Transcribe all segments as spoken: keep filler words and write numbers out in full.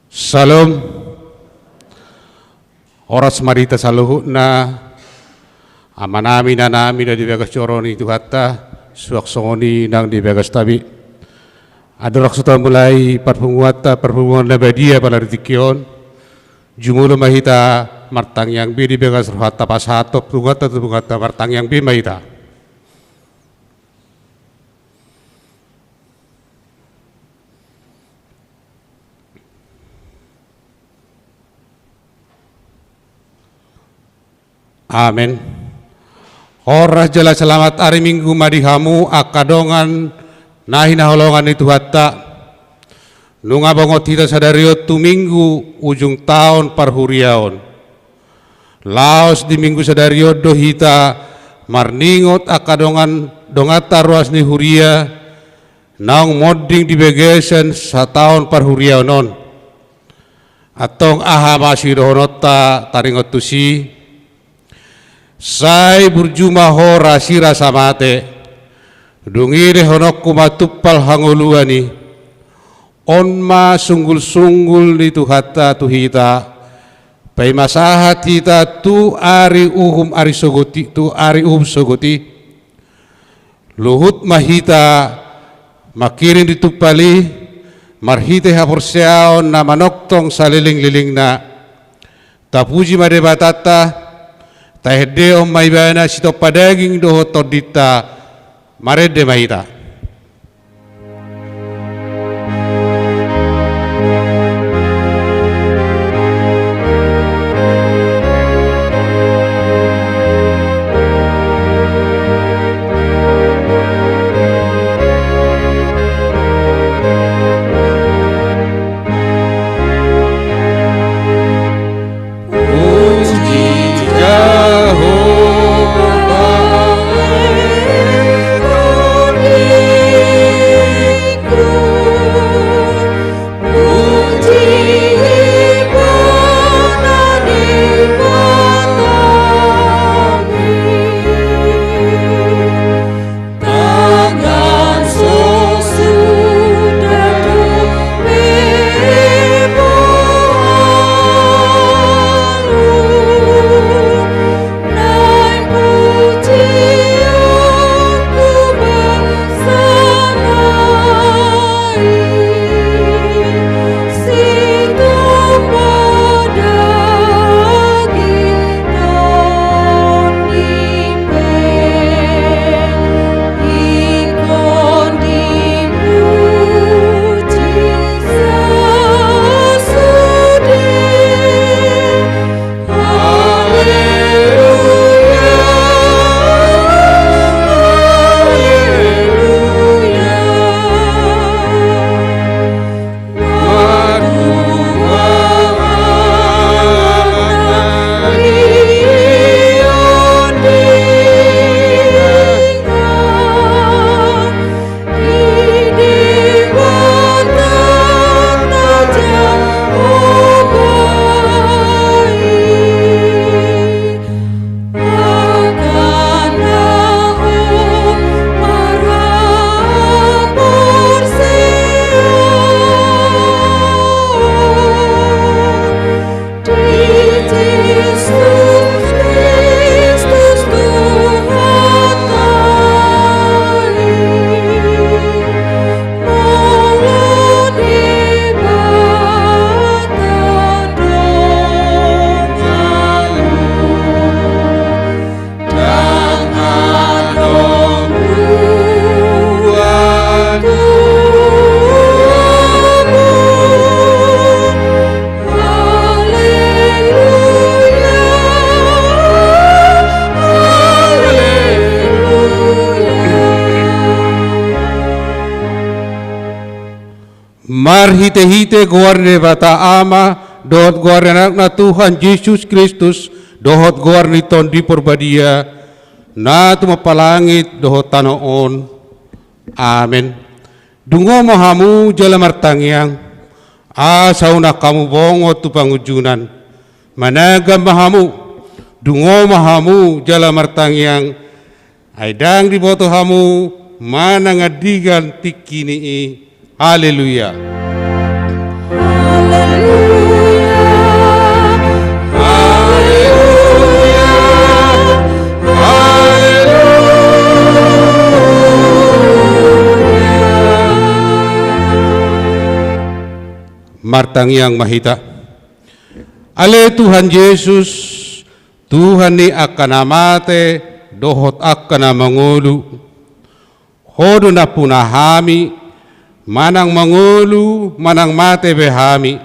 Syalom. Horas ma di hita saluhutna, amanami, inanami na di bagas joro ni Tuhanta, suang songon i nang di bagas tabi. Andorang so tamulai parpunguanta, parpunguan na badia pala di tingki on, jumolo ma hita martangiang be di bagas rohanta pasahathon punguanta tu Tuhanta, martangiang be ma hita. Amen. Horas jala selamat ari Minggu ma di hamu angka dongan na hinaholongan ni Tuhanta. Nunga bongot hita sadari on tu Minggu ujung taon parhuriaon. Laos di Minggu sadari on do hita marningot angka dongan, donganta ruas ni huria naung monding di bagasan sataon parhuriaon on. Antong aha ma sidohononta taringot tusi? Sai burju ma ho rasirasa mate. Dung i dohononku ma tumpal hangoluan i. On ma sunggulsunggul ni Tuhanta tu hita. Paima sahat hita tu ari uhum ari sogot i, tu ari uhum sogot i. Luhut ma hita mangkirim di tumpal i, marhite haporseaon na manongtong salelenglelengna. Tapuji ma Debatanta, taendehon ma Ibana sitompa daging dohot tondinta, marende ma hita. Marhitehite goar ni Debata Ama dohot goar ni Anakna Tuhan Jesus Kristus dohot goar ni Tondi Porbadia, na tumompa langit dohot tano on. Amen. Dungo ma hamu jala martangiang, asa unang hamu bongot tu pangunjunan. Managam ma hamu, dungo ma hamu jala martangiang, Ai ndang diboto hamu manang andigan tingki ni i. Haleluya. Martangiang ma hita. Ale Tuhan Jesus, Tuhan ni angka na mate dohot angka na mangolu. Ho do nampuna hami, manang mangolu manang mate pe hami.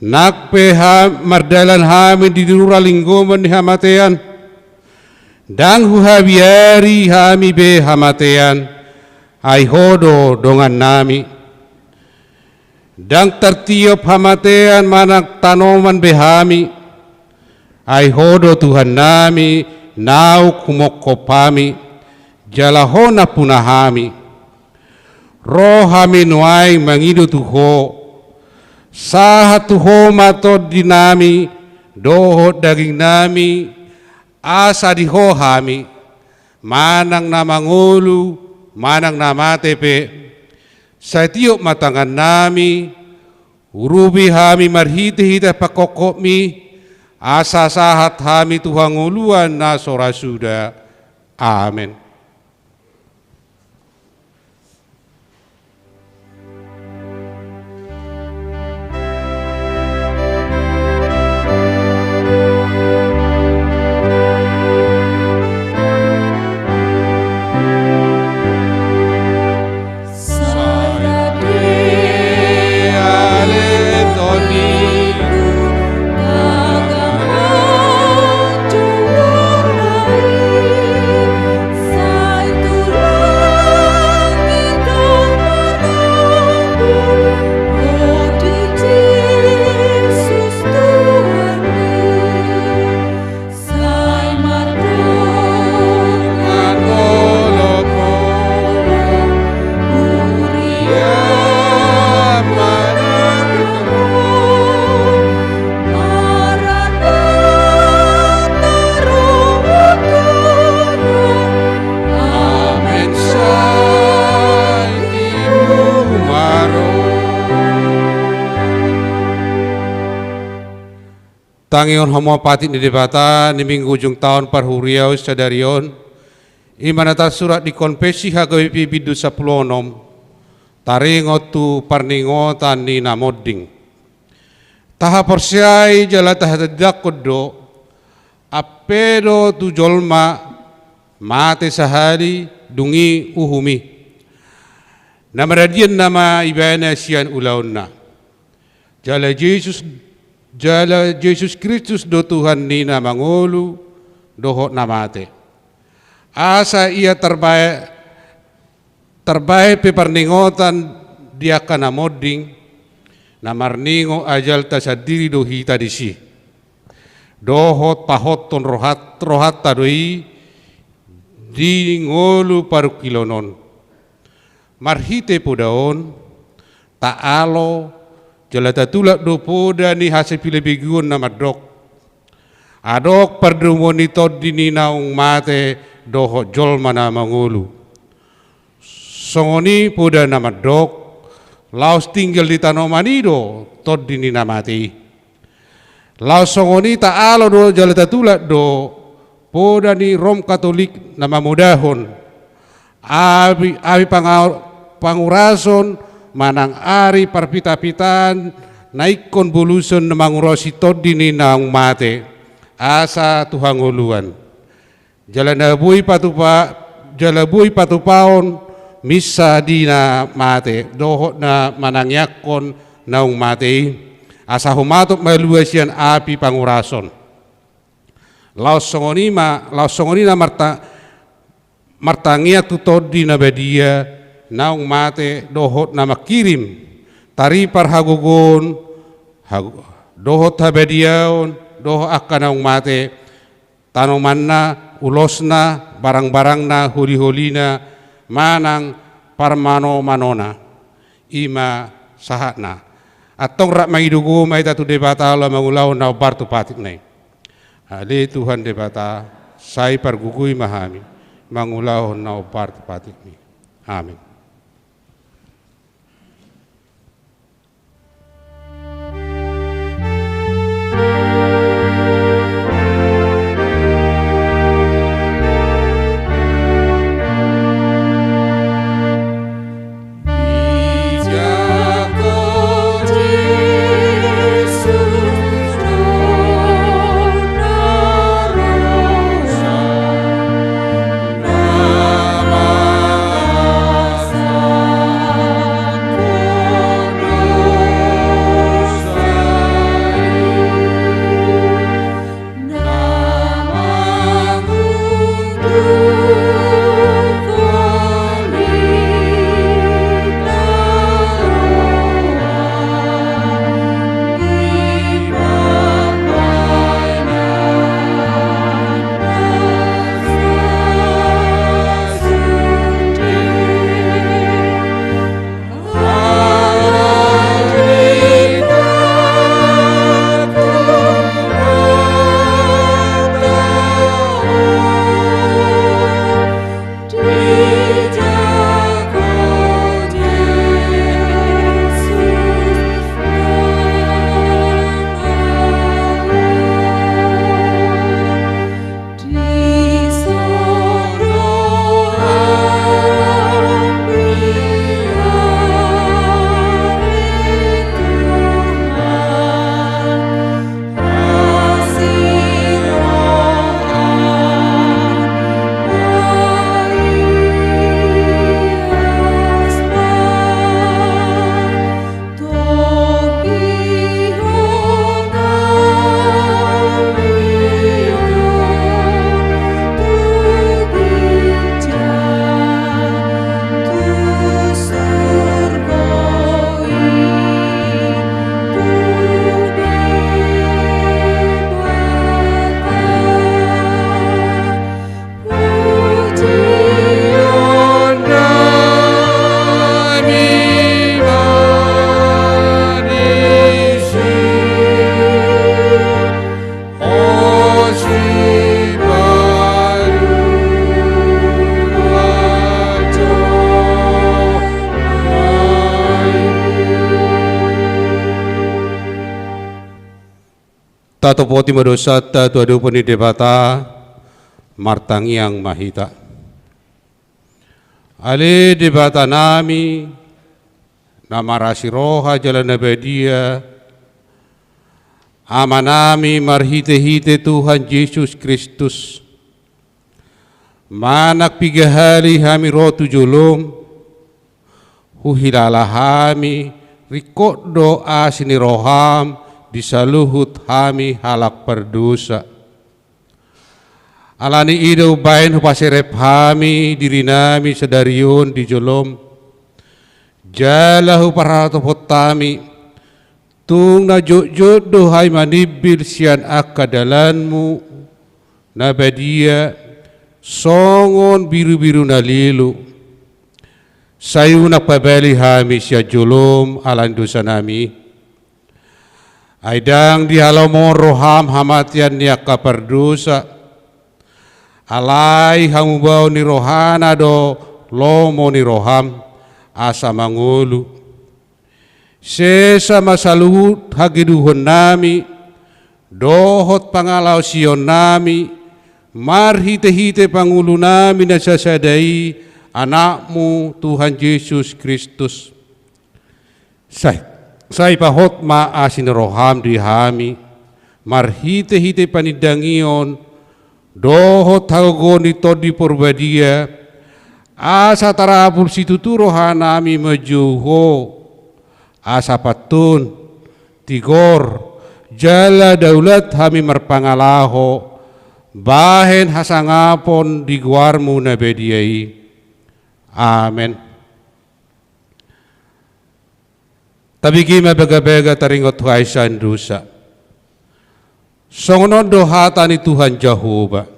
Nang pe ha-, mardalan hami di rura linggoman ni hamatean, ndang huhabiari hami be hamatean, ai Ho do dongannami. Ndang tartiop hamatean manang tanoman be hami, ai Ho do Tuhannami naung humongkop hami, jala Ho nampuna hami. Ro hami nuaeng mangido tu Ho. Sahat tu Ho ma tondinami dohot dagingnami, asa di Ho hami, manang na mangolu manang na mate pe. Sai tiop ma tangannami, urupi hami marhitehite pangkopkopmi, asa sahat hami tu hangoluan na so ra suda. Amen. Tangihon hamu ma patik ni Debata di Minggu ujung taon parhuriaon sadari on, i ma na tarsurat di Konfessi H K B P bindu sampulu onom, taringot tu parningotan ni na monding. Tahaporseai jala tahatindangkon do, ampe do tu jolma mate sahali dung i uhum i, na maradian nama ibana sian ulaonna. Jala Jesus, jala Jesus Kristus do Tuhan ni na mangolu dohot na mate. Asa ia tarbae-, tarbaen pe parningotan di angka na monding, na marningot ajalta sandiri do hita disi. Dohot pahothon rohat-, rohanta do i di ngolu parungkilon on. Marhite poda on, taalo, jala tatulak do poda ni hasipelebeguon na mandok. Adong pardomuan ni tondi ni naung mate dohot jolma na mangolu. Songon i poda na mandok, laos tinggal di tanoman i do tondi ni na mate i. Laos songon i taalo do jala tatulak do poda ni Rom Katolik na mamodahon, api, api panga-, pangurason manang ari parpitapitaan na ingkon boluson na mangurasi tondi ni naung mate, asa tu hangoluan. Jala na boi patupa-, jala boi patupaon misa di na mate, dohot na manangiangkon naung mate i, asa humatop malua sian api pangurason. Laos songon i ma, laos songon i na marta-, martangiang tu tondi na badia, naung mate, dohot na mangkirim, taripar hagogoon, hag-, dohot habadiaon, dohot angka naung mate, tanomanna, ulosna, barangbarangna, holiholina, manang parmanomanona. I ma sahatna. Antong rap mangido gogo ma hita tu Debata laho mangulahon na hombar tu patikna i. Ale Tuhan Debata, sai pargogoi ma hami. mangulahon na hombar tu patikmi. Amen. Tatopoti ma dosanta tu adopan ni Debata, martangiang ma hita. Ale Debata nami, na marasi roha jala na badia, Ama nami marhite-hite Tuhan Jesus Kristus, manang piga hali hami ro tu jolom, huhilala hami, ringkot do asi ni roham di saluhut hami halak pardosa. Ala ni i do umbahen hupaserep hami diri nami sadari on di jolom, jala huparhatop hami, tung na jotjot do hami manimbil sian angka dalanmu na badia, songon birubiru na lilo. Sai unang pabali hami sian jolom ala ni dosa nami. Ai ndang dihalomohon roham hamatean ni angka pardosa, alai hamubaon ni rohana do lomo ni roham, asa mangolu. Sesa ma saluhut hagedukon nami, dohot pangalaosion nami, marhite-hite pangolu nami na sasada i, Anakmu Tuhan Jesus Kristus. Sai, sai pahot ma asi ni roham di hami, marhite-hite panindangion, dohot hagogoon ni Tondi Porbadia, asa tarapul situtu roha nami manjou Ho, asa pantun, tigor, jala daulat hami marpangalaho, bahen hasangapon di goarmu na badia i. Amen. Tabege ma bagabaga taringot huaisa ni dosa. Songon on do hata ni Tuhan Jahowa: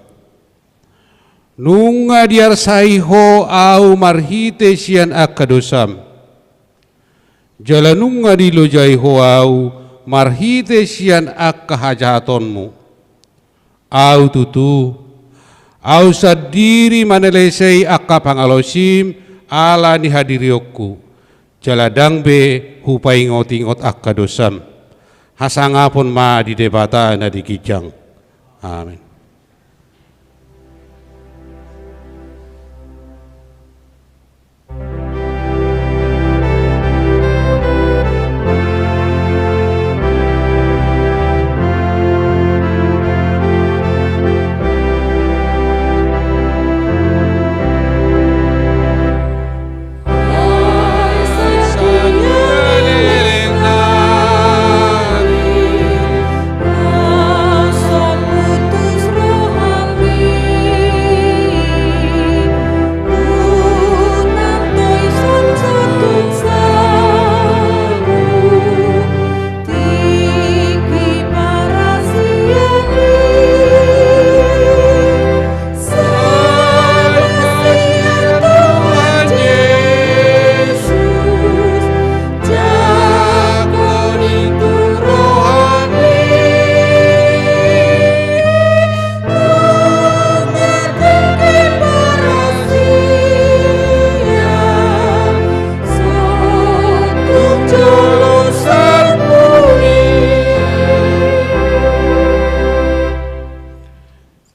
Nunga diarsai Ho ahu marhite sian angka dosam, jala nunga dilojai Ho ahu marhite sian angka hajahatonmu. Ahu tutu, Ahu sandiri manalesei angka pangalaosim ala ni hadirionku, jala ndang be hupaingot-ingot angka dosam. Hasangapon ma di Debata na di ginjang. Amen.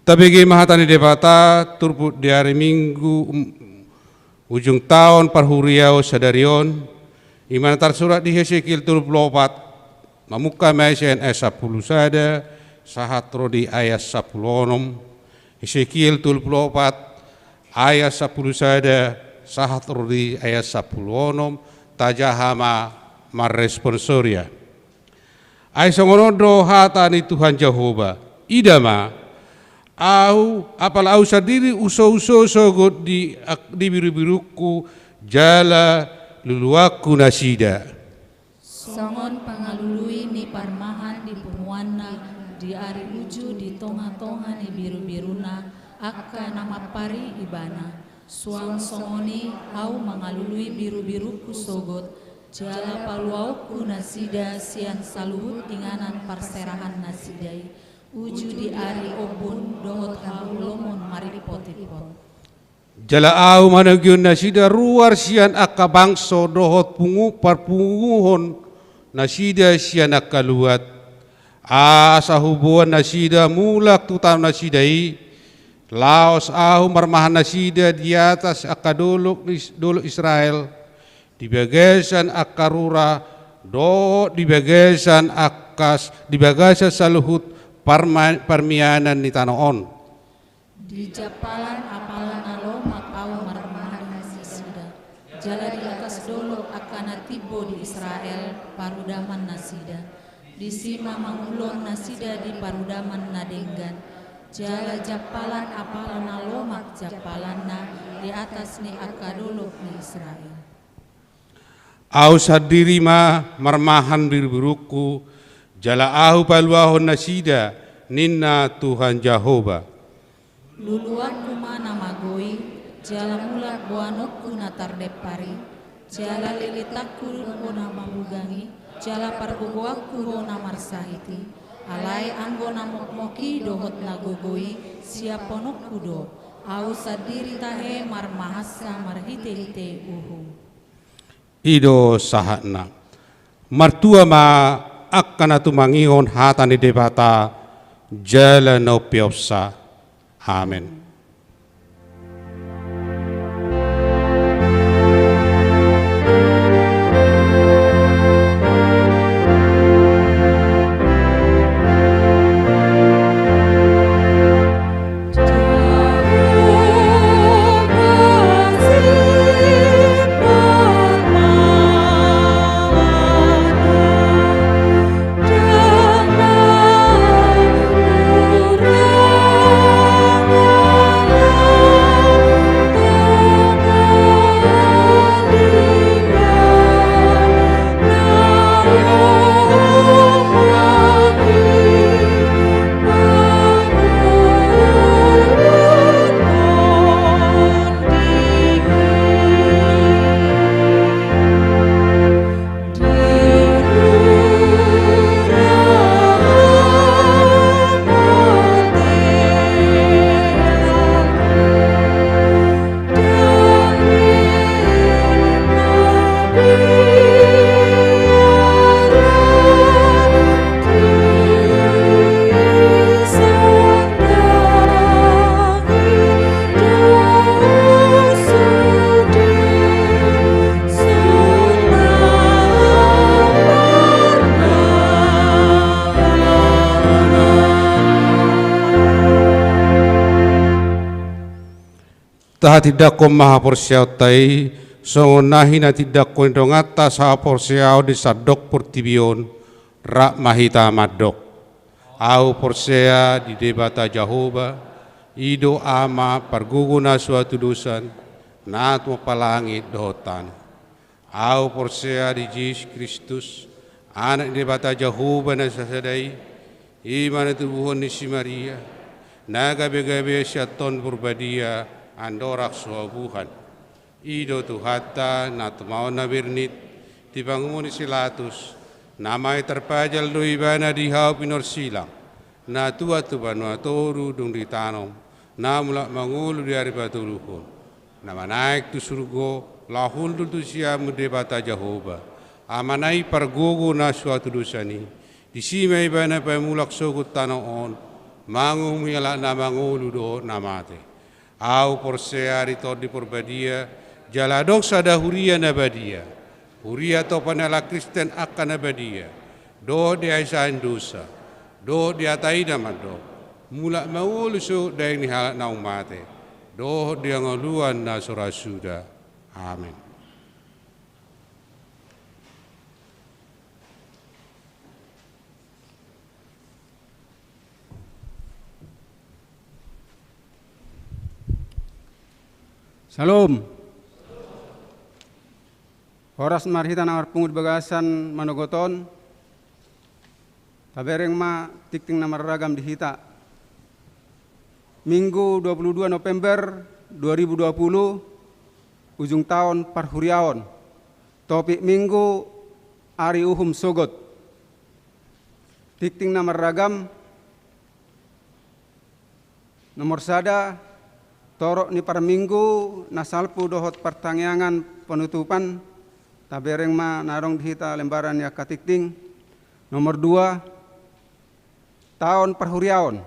Tabege ma hata ni Debata, turpuk di ari Minggu, um, ujung taon parhuriaon sadari on, i ma na tarsurat di Hesekiel tolu pulu opat, mamungka ma i sian ayat sampulu sada, sahat ro di ayat sampulu onom, Hesekiel tolu pulu opat, ayat sampulu sada, sahat ro di ayat sampulu onom, tajaha ma marresponsoria. Ai songon on do hata ni Tuhan Jahowa, ida ma, ahu, apala ahu sandiri husouso sogot di, di birubirungku, jala luluanku nasida. Songon pangalului ni parmahan di punguanna di ari uju di tongatonga ni birubiruna angka na mampari ibana, suang songon i ahu mangalului birubirungku sogot, jala paluaonku nasida sian saluhut inganan parserahan nasida i, uju di ari ombun dohot haholomon maripotimpot. Jala ahu manogihon nasida ruar sian angka bangso dohot pungu, parpunguhon nasida sian angka luat. Asa huboan nasida mulak tu tano nasida i, laos ahu marmahan nasida di atas angka dolok ni, dolok Israel, di bagasan angka rura, dohot di bagasan angka s-, di bagasan saluhut parma-, parmianan ni tano on. Di jampalan apala na lomak ahu marmahan nasida, jala di atas dolok angka na timbo di Israel parudaman nasida. Disi ma mangulon nasida di parudaman na denggan, jala jampalan apala na lomak jampalanna di atas ni angka dolok ni Israel. Ahu sandiri ma marmahan birubirungku, jala ahu paluahon nasida, ninna Tuhan Jahowa. Luluanku ma na magou i, jala mulak boanonku na tardempar i, jala lilitanku do na mamugang i, jala pargogoanku do na marsahit i, alai anggo na mokmok i dohot na gogo i siaphononku do, ahu sandiri tahe marmahansa marhitehite uhum. I do sahatna. Martua ma angka na tumangihon hata ni Debata jala na umpeopsa. Amen. Tahatindangkon ma haporseaonta i, songon na hinahatindangkon ni donganta sahaporseaon di sandok portibi on, rap ma hita mandok. Ahu porsea di Debata Jahowa, i do Ama pargogo na so hatudosan, na tumompa langit dohot tano. Ahu porsea di Jesus Kristus, Anak ni Debata Jahowa na sasada i, i ma na tubuhon ni si Maria, na gabe-gabe sian Tondi Porbadia, andorang so habuhan. I do Tuhanta, na tumaon na bernit, di panguhuman ni si Pilatus, na mahe tarpajal do ibana di hau pinorsilang, na tuat tu banua toru dung ditanom, na mulak mangolu di ari patoluhon, na manaek tu surgo, laho hundul tu siamun Debata Jahowa, Amana i pargogo na so hatudosan i, disi ma ibana paimulak sogot tano on, manguhumi halak na mangolu dohot na mate. Ahu porsea di Tondi Porbadia, jala adong sada huria na badia, huria tompa ni halak Kristen angka na badia, dohot di haisahan dosa, dohot di hata i na mandok, mulak mangolu sogot daeng ni halak naung mate, dohot di hangoluan na so ra suda. Amen. Syalom. Horas ma di hita na marpungu di bagasan manogot on. Tabereng ma tingting na marragam di hita. Minggu dua puluh dua November dua ribu dua puluh, ujung taon parhuriaon. Topik minggu, ari uhum sogot. Tingting na marragam. Nomor sada, torop ni parminggu na salpu dohot partangiangan penutupan, tabereng ma na adong di hita lembaran ni angka tingting. Nomor dua, taon parhuriaon.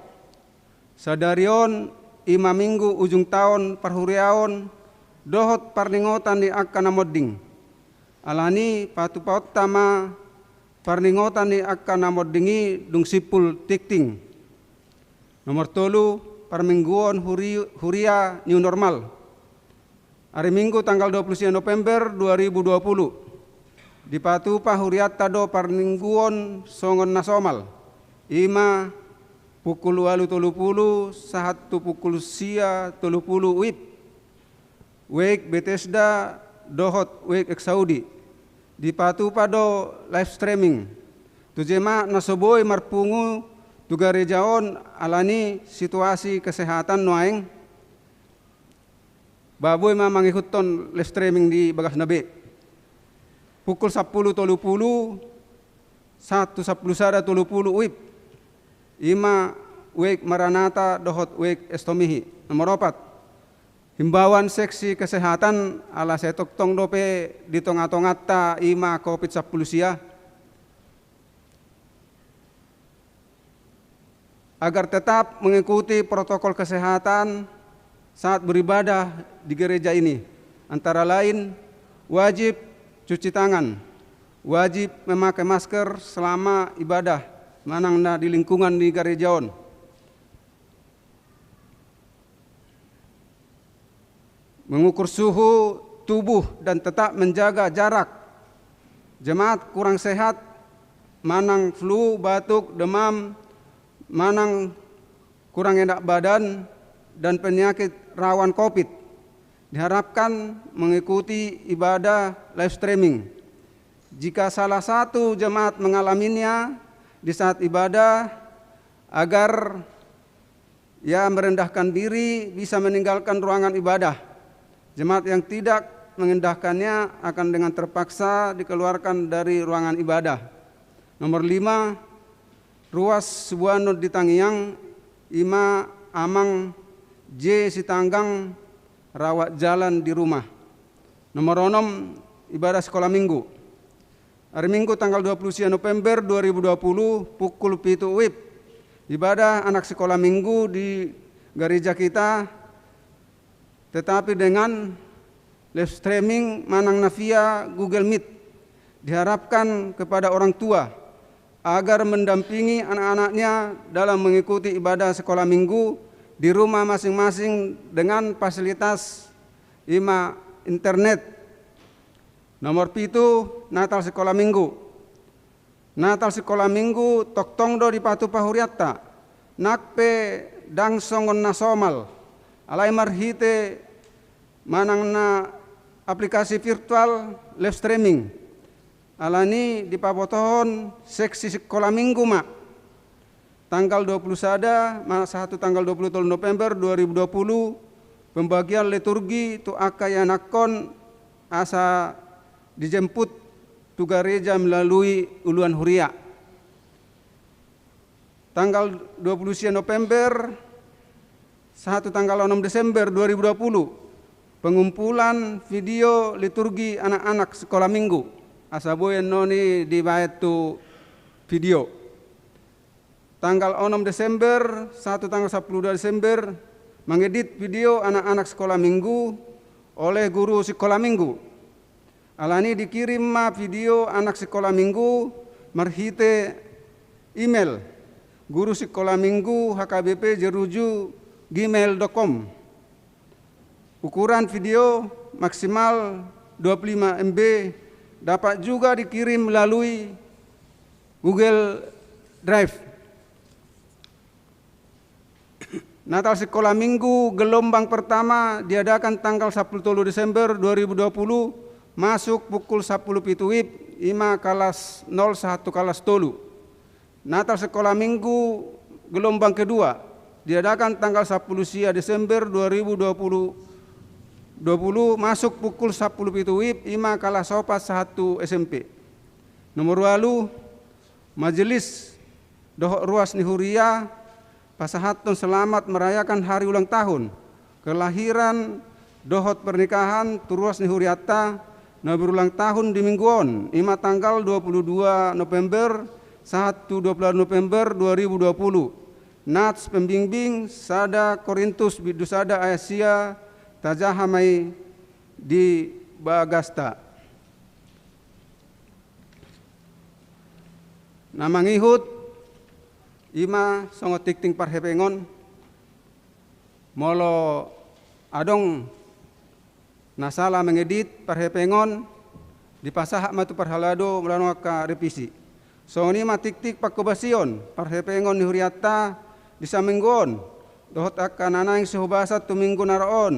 Sadari on i ma minggu ujung taon parhuriaon dohot parningotan ni angka na monding. Alani patupaonta ma parningotan ni angka na monding i dung simpul tingting. Nomor tolu, parmingguon huri-, huria new normal. Ari Minggu tanggal dua puluh sia November dua ribu dua puluh. Dipatupa hurianta do parmingguon songon na somal. I ma pukul ualu tolu pulu sahat tu pukul sia tolu pulu wib. Wijk Bethesda dohot Wijk Exaudi. Dipatupa do live streaming tu jemaat na so boi marpungu tu gareja on alani situasi kesehatan nuaeng. Ba boi ma mangihuthon live streaming di bagasna be. Pukul sampulu tolu pulu sahat tu sampulu sada tolu pulu wib. I ma Wijk Maranatha dohot Wijk Estomihi. Nomor opat, himbauan seksi kesehatan ala sai tongtong dope di tonga-tonganta i ma covid sampulu sia. Agar tetap mengikuti protokol kesehatan saat beribadah di gereja ini, antara lain wajib cuci tangan, wajib memakai masker selama ibadah manang na di lingkungan di gereja on. Mengukur suhu tubuh dan tetap menjaga jarak. Jemaat kurang sehat, manang flu, batuk, demam, manang kurang enak badan, dan penyakit rawan covid, diharapkan mengikuti ibadah live streaming. Jika salah satu jemaat mengalaminya di saat ibadah, agar ia merendahkan diri, bisa meninggalkan ruangan ibadah. Jemaat yang tidak mengendahkannya akan dengan terpaksa dikeluarkan dari ruangan ibadah. Nomor lima, ruas siboanon di tangiang, i ma Amang J Sitanggang, rawat jalan di rumah. Nomor onom, ibadah sekolah minggu. Ari Minggu tanggal dua puluh sia November dua ribu dua puluh, pukul pitu wib. Ibadah anak sekolah minggu di gereja kita, tetapi dengan live streaming manang na via Google Meet. Diharapkan kepada orang tua agar mendampingi anak-anaknya dalam mengikuti ibadah sekolah minggu di rumah masing-masing dengan fasilitas i ma internet. Nomor pitu, Natal Sikola Minggu. Natal Sikola Minggu tongtong do dipatupa hurianta, nang pe ndang songon na somal, alai marhite manang na aplikasi virtual live streaming. Alani dipabotohon seksi Sikola Minggu ma. Tanggal dua puluh sada ma sahat tu tanggal dua puluh tolu November dua ribu dua puluh, pembagian liturgi tu angka ianakhon asa dijemput tu gareja melalui uluan huria. Tanggal dua puluh sia November sahat tu tanggal onom Desember dua ribu dua puluh, pengumpulan video liturgi anak-anak Sikola Minggu. Asa boi annon i dibaen tu video. Tanggal onom Desember sahat tu tanggal sampulu dua Desember, mangedit video anak-anak Sikola Minggu oleh guru Sikola Minggu. Alani dikirim ma video anak Sikola Minggu marhite email, guru Sikola Minggu H K B P Jeruju gmail dot com. Ukuran video maksimal dua puluh lima M B, dapat juga dikirim melalui Google Drive. Natal Sikola Minggu gelombang pertama diadakan tanggal sampulu tolu Desember dua ribu dua puluh, masuk pukul sampulu pitu WIB, i ma kalas nol sahat tu kalas tolu. Natal Sikola Minggu gelombang kedua diadakan tanggal sampulu sia Desember dua ribu dua puluh, dua puluh, masuk pukul sampulu pitu WIB, i ma kalas opat sahat tu S M P. Nomor ualu, majelis dohot ruas ni huria pasahathon selamat merayakan hari ulang tahun kelahiran dohot pernikahan tu ruas ni hurianta na berulang tahun di minggu on, i ma tanggal dua puluh dua November sahat tu dua puluh November dua ribu dua puluh. Nats pembimbing sada Korintus bindu sada ayat sia, tajaha ma i di bagasta. Na mangihut, i ma songon tingting parhepengon. Molo adong na sala mangedit parhepengon, dipasahat ma tu parhalado molo adong angka revisi. Songon i ma tingting pangkobasion parhepengon ni hurianta di saminggu on dohot angka na naeng sihobasan tu minggu na ro on.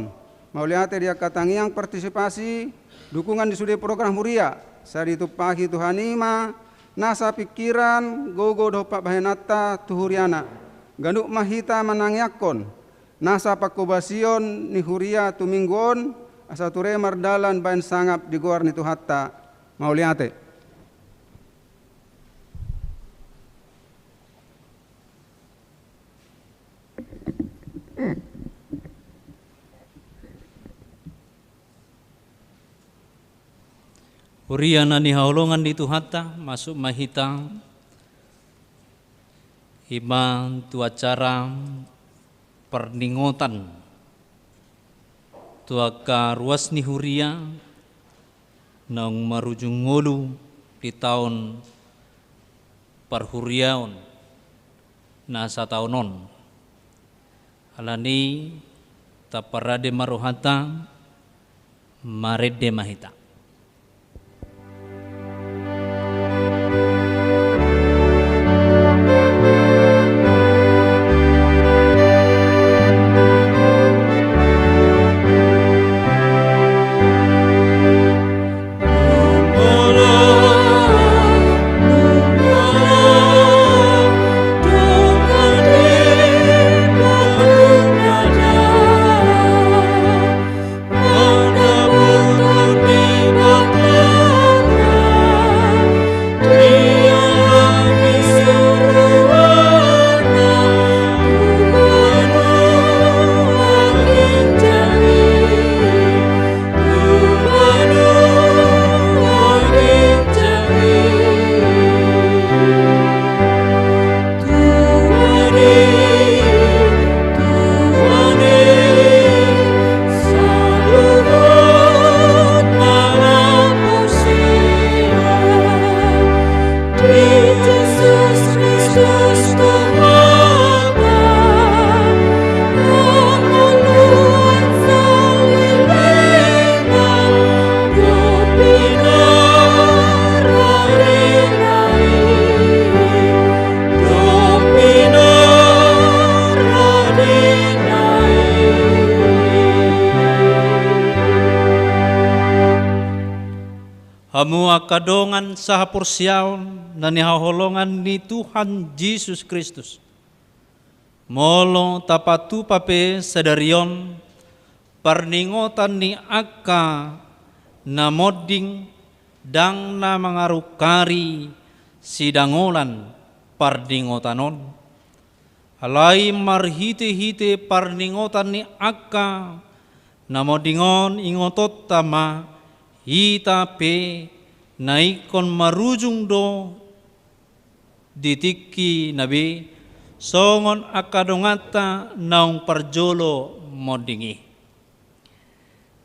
Mauliate di angka tangiang partisipasi dukungan di sude program huria. Sai ditumpahi Tuhan i ma nasa pingkiran, gogo dohot pambahenanta tu huriana. Ganup ma hita manangiangkon nasa pangkobasion ni huria tu minggu on, asa ture mardalan baen sangap di goar ni Tuhanta. Mauliate. Huria na nihaholongan ni Tuhanta, masuk ma hita i ma tu acara parningotan tu angka ruas ni huria naung marujung ngolu di taon parhuriaon na sataon on. Alani i, taparade ma rohanta, marende ma hita. Hamu angka dongan sahaporseaon na nihaholongan ni Tuhan Jesus Kristus. Molo tapatupa pe sadari on parningotan ni angka na monding, ndang na mangarungkari sidangolan parningotan on. Alai marhite-hite parningotan ni angka na monding on ingotonta ma hita pe na ingkon marujung do di tingki na be, songon angka donganta naung parjolo monding i.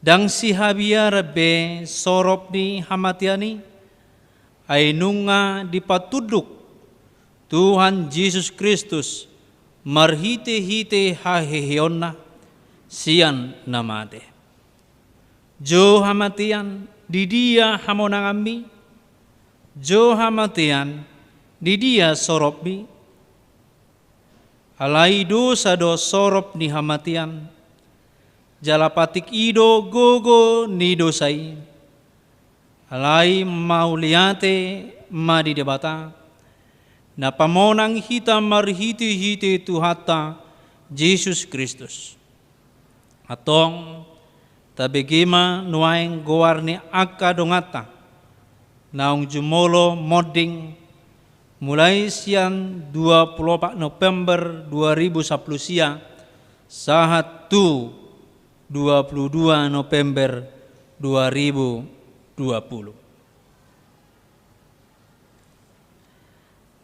Ndang sihabiaran be sorop ni hamatean i, ai nunga dipatunduk Tuhan Jesus Kristus marhite-hite haheheonna sian na mate. Jo hamatean, di dia hamonanganmi? Jo hamatean, di dia soropmi? Alai dosa do sorop ni hamatean, jala patik i do gogo ni dosa i. Alai mauliate ma di Debata, na pamonang hita marhite-hite Tuhanta Jesus Kristus. Antong, tabege ma nuaeng goar ni angka donganta naung jumolo monding, mulai sian dua pulu opat November dua ribu sampulu sia sahat tu dua pulu dua November dua ribu dua pulu.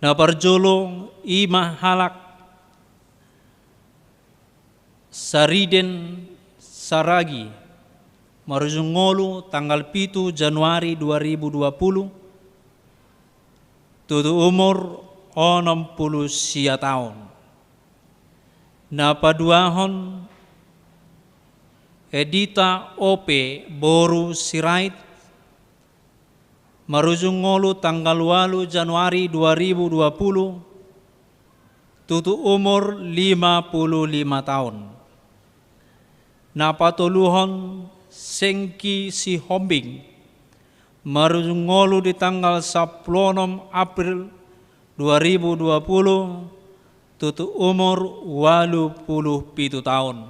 Na parjolo i ma halak Sariden Saragi, marujung ngolu tanggal pitu Januari dua ribu dua pulu, tutu umur onom pulu sia taon. Na paduahon Edita Ope boru Sirait, marujung ngolu tanggal ualu Januari dua ribu dua pulu, tutu umur lima pulu lima taon. Na patoluhon Sengki Sihombing, marujung ngolu di tanggal sampulu onom April dua ribu dua pulu, tutu umur ualu pulu pitu taon.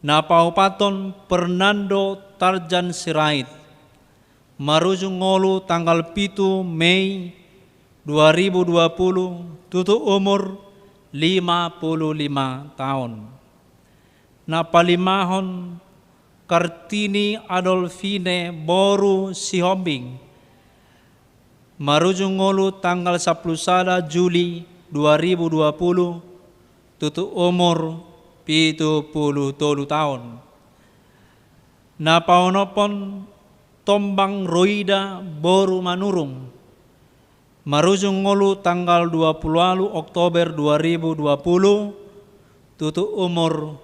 Na paopathon Fernando Tarjan Sirait, marujung ngolu tanggal pitu Mei dua ribu dua pulu, tutu umur lima pulu lima taon. Na palimahon Kartini Adolfine boru Sihombing, marujung ngolu tanggal sampulu sada Juli dua ribu dua pulu, tutu umur pitu pulu tolu taon. Na paonomhon Tombang Roida boru Manurung, marujung ngolu tanggal dua pulu ualu Oktober dua ribu dua pulu, tutu umur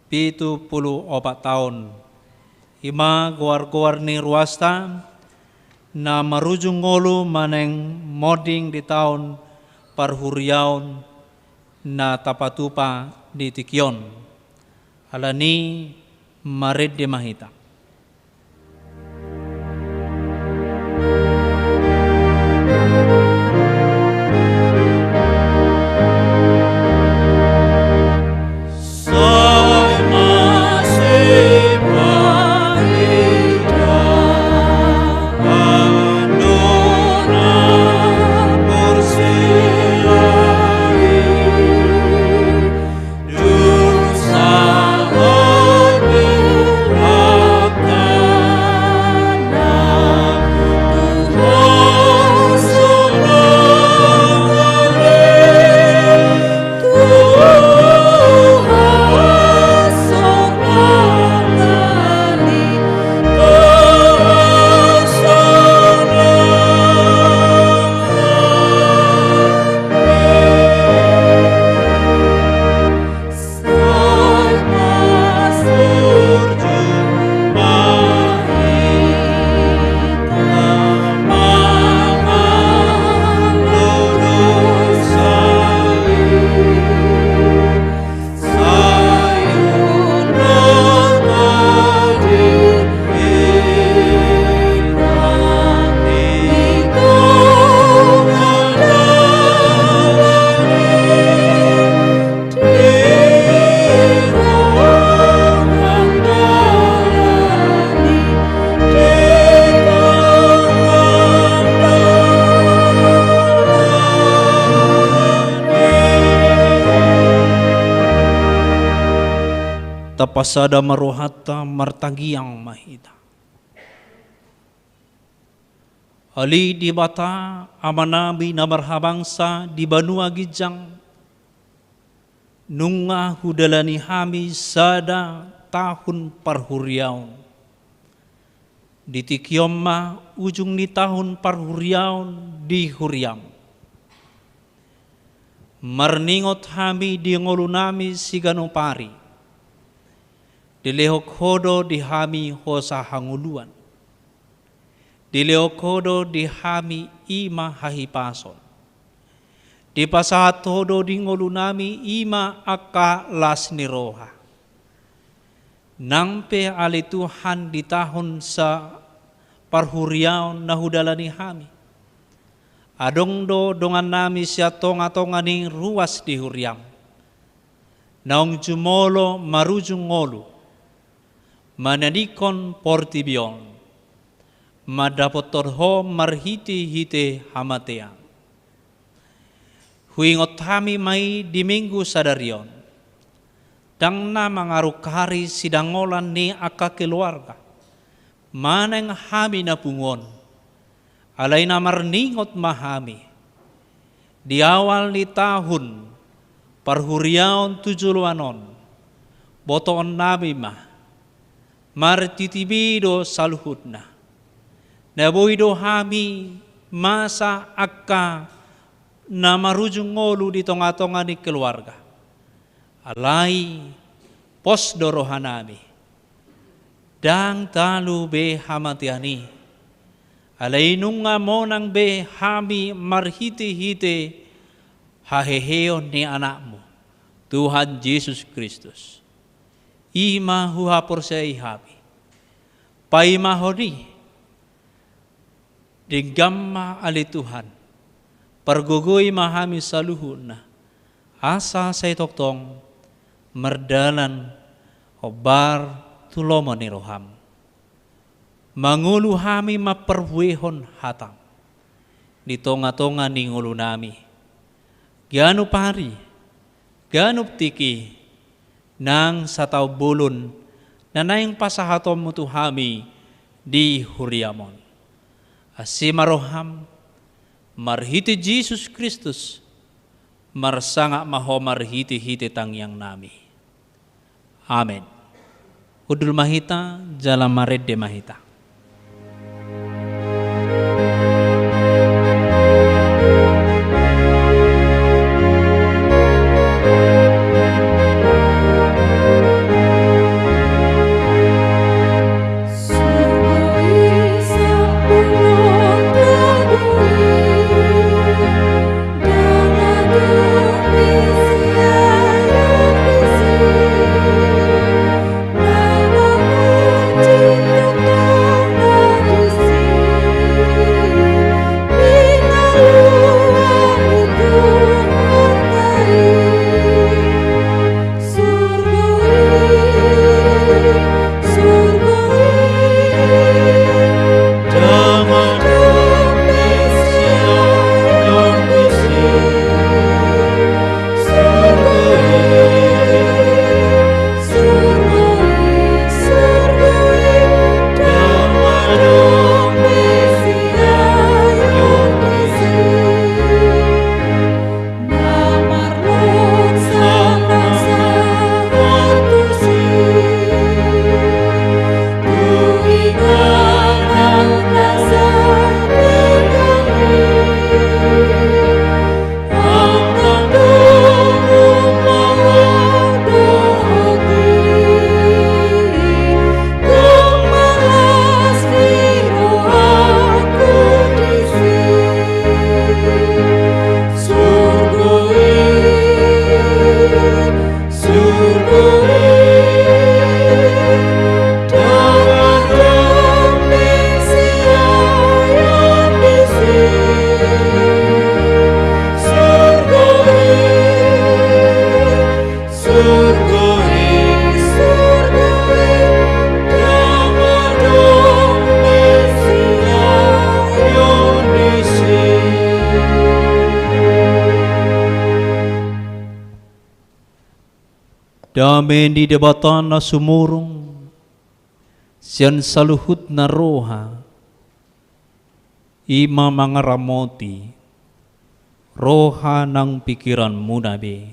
pitu pulu opat taon. I ma goar-goar ni ruasta na marujung ngolu manang monding di taon parhuriaon na tapatupa di tingki on. Alani i, marende ma hita. Tapasada ma rohanta, martangiang ma hita. Ale Debata, Amanami na marhabangsa di banua ginjang, nunga hudalani hami sada tahun parhuriaon. Di tingki on ma ujung ni tahun parhuriaon di huriam. Marningot hami di ngolunami siganup ari. Dilehon Ho do di hami hosa hangoluan. Dilehon Ho do di hami i ma hahipason. Dipasahat Ho do di ngolunami i ma angka las ni roha. Nang pe ale Tuhan di tahun sa parhuriaon na hudalani hami. Adong do dongannami sian tonga-tonga ni ruas di huriam. Naung jumolo marujung ngolu. Manadingkon portibi on. Mandapothon Ho marhite-hite hamatean. Huingot hami ma i di Minggu sadari on. Ndang na mangarungkari sidangolan ni angka keluarga. Manang hami na pungu on. Alai na marningot ma hami. Di awal ni tahun parhuriaon tu joloan on. Botoonnami ma. Martitibi do saluhutna. Na boi do hami masa angka na marujung ngolu di tonga-tonga ni keluarga. Alai pos do rohanami. Ndang talu be hamatean i. Alai nunga monang be hami marhite-hite haheheon ni Anakmu, Tuhan Jesus Kristus. I ma huhaporseai hami. Paimahon i, denggan ma ale Tuhan. Pargogoi ma hami saluhutna. Asa sai tongtong mardalan hombar tu lomo ni roham. Mangolu hami mamparbuehon hatam. Di tonga-tonga ni ngolunami. Ganup ari, ganup tingki, nang sataon bolon, na naeng pasahatonmu tu hami di huriam on. Asi ma roham, marhite Jesus Kristus, marsangap ma Ho marhite-hite tangiangnami. Amen. Hundul ma hita, jala marende ma hita. Dame ni Debata na sumurung sian saluhutna roha, i ma mangaramoti roha nang pingkiranmuna be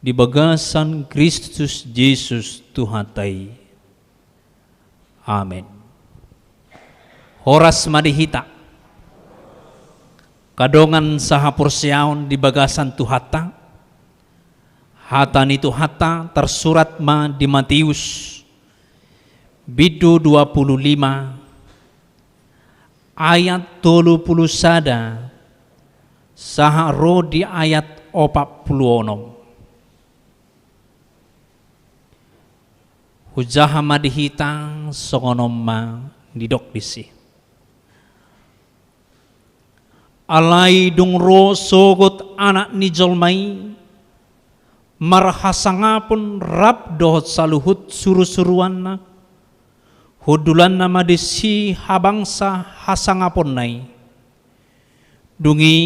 di bagasan Kristus Jesus Tuhanta i. Amen. Horas ma di hita. Angka dongan sahaporseaon di bagasan Tuhanta, hata ni Tuhanta tarsurat ma di Mateus, bindu dua pulu lima, ayat tolu pulu sada, sahat ro di ayat opat pulu onom. Hujaha ma di hita songon on ma didok disi. Alai dung ro sogot Anak ni jolma i, marhasangapon rap dohot saluhut surusuruanna, hundulanna ma disi habangsa hasangaponna i. Dung i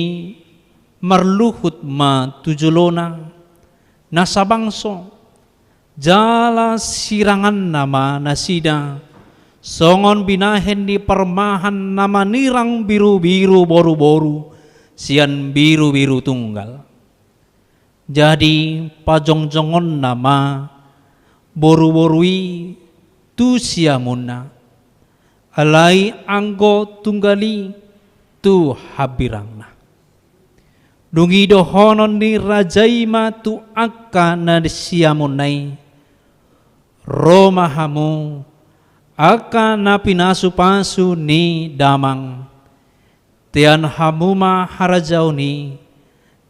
marluhut ma tu jolona na sabangso, jala siranganna ma nasida, songon binahen ni parmahan na manirang birubiru boruboru sian birubiru tunggal. Jadi pajongjongonna ma boruboru i tu siamunna, alai anggo tunggal i tu hambirangna. Dung i dohonon ni raja i ma tu angka na siamunna i: Ro ma hamu, angka na pinasupasu ni damang, tean hamu ma harajaon i,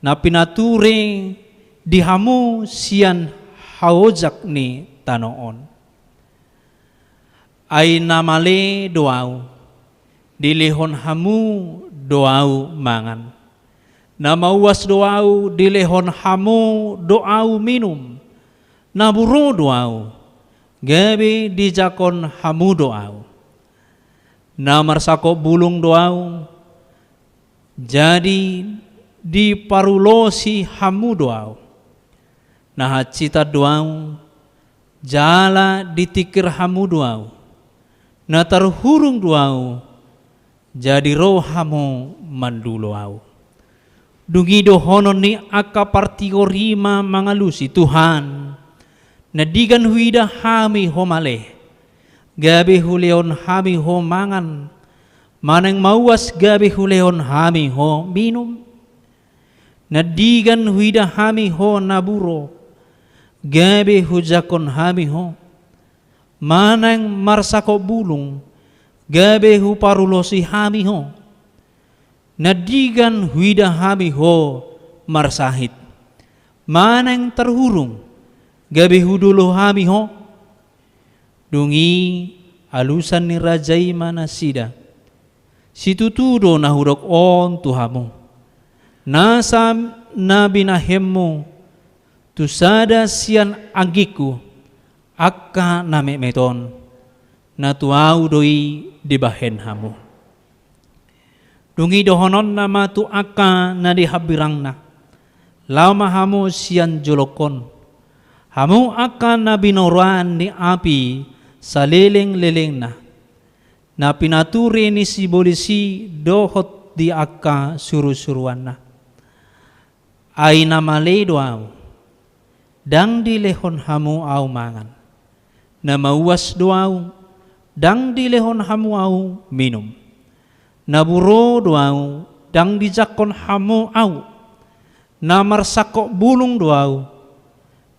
na pinature di hamu sian haojak ni tano on. Ai na male do ahu, dilehon hamu do ahu mangan. Na mauas do ahu, dilehon hamu do ahu minum. Na buro do ahu, gabe dijangkon hamu do ahu. Na marsangkop bulung do ahu, jadi diparulosi hamu do ahu. Na hansitan do ahu, jala ditingkir hamu do ahu. Na tarhurung do ahu, jadi ro hamu mandulo ahu. Dung i dohonon ni angka partigor i ma mangalusi: Tuhan, na denggan huida hami ho male, gabe hulehon hami ho mangan, manang mauas gabe hulehon hami ho minum? Na denggan huida hami ho na buro, gabe hujangkon hami ho, manang marsangkop bulung, gabe huparulosi hami ho? Na denggan huida hami ho marsahit, manang tarhurung, gabe hudulo hami ho? Dung i alusan ni raja i ma nasida: Situtu do na hudok on tu hamu: Nasa na binahenmu tu sada sian anggingku angka na metmet on, na tu ahu do i dibahen hamu. Dung i dohononna ma tu angka na di hambirangna: Laho ma hamu sian jolongkon, hamu angka na binoroan ni api salelenglelengna, na pinature ni sibolis i dohot di angka surusuruanna. Ai na male do ahu, ndang dilehon hamu ahu mangan. Na mauas do ahu, ndang dilehon hamu ahu minum. Na buro do ahu, ndang dijangkon hamu ahu. Na marsangkop bulung do ahu,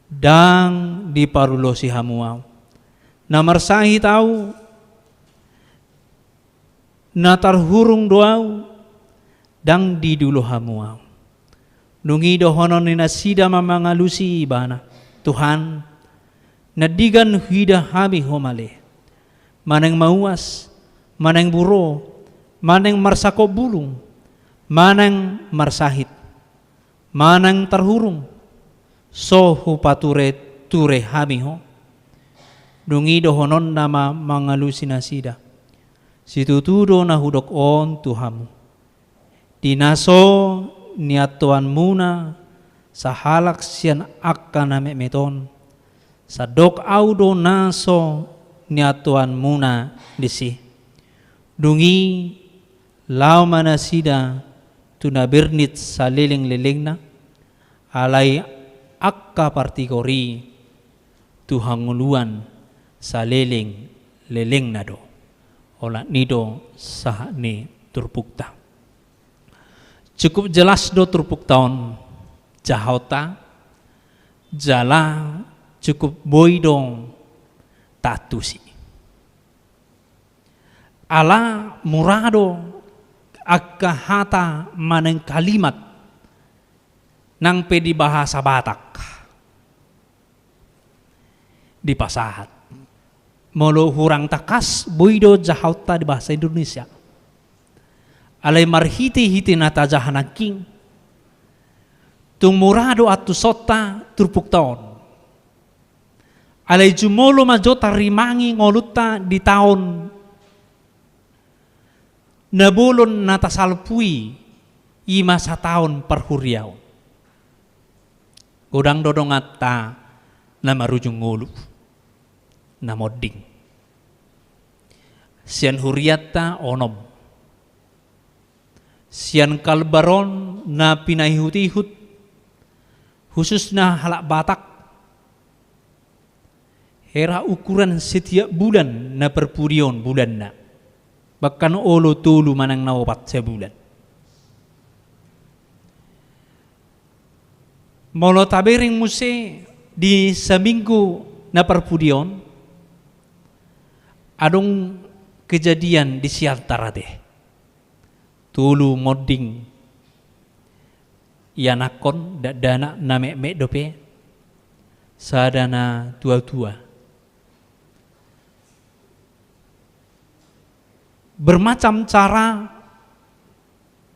ndang diparulosi hamu ahu. Na marsahit ahu, na tarhurung do ahu, ndang didulo hamu ahu. Dung i dohonon ni nasida ma mangalusi ibana: Tuhan, na denggan huida hami ho male, manang mauas, manang buro, manang marsangkop bulung, manang marsahit, manang tarhurung, so hupatureture hami ho? Dung i dohononna ma mangalusi nasida: Situtu do na hudok on tu hamu: Di na so niantoanmuna sahalak sian angka na metmet on, sandok ahu do na so niantuanmuna disi. Dung i laho ma nasida tu na bernit salelenglelengna, alai angka partigor i tu hangoluan salelenglelengna do. Olat ni do sahat ni turpukta. Cukup jelas do turpukta on jahaonta, jala cukup boi do taantusi. Ala mura do angka hata manang kalimat nang pe di bahasa Batak dipasahat. Molo hurang tangkas, boi do jahaonta di bahasa Indonesia. Alai marhitehite na tajaha nangkin, tung mura do antusonta turpukta on. Alai jumolo ma jo tarimangi ngolunta di taon na bolon na tasalpu i, i ma sataon parhuriaon. Godang do donganta na marujung ngolu, na monding. Sian hurianta onom. Sian kalbar on na pinaihutihut, khususna halak Batak, hera ukuran setiap bulan na parpudi on bulanna. Bahkan olo tolu manang na opat sabulan. Molo tabereng muse di saminggu na parpudi on, adong kejadian di Siantar ate. Tolu monding ianakhon, dakdanak na metmet dope, sada na tuatua. Bermacam cara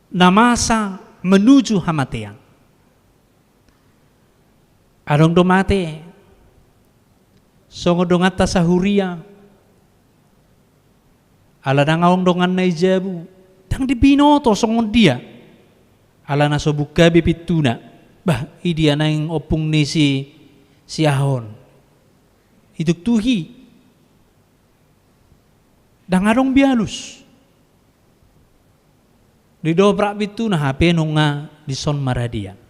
na masa menuju hamatean. Adong do mate songon donganta sahuria, ala ndang adong donganna i jabu, ndang dibinoto songon dia, ala na so buka be pintuna. Bah, i dia naeng ompung ni si, si aha on, ituktuhi. Ndang adong be alus. Didobrak pintuna hape nunga dison maradian.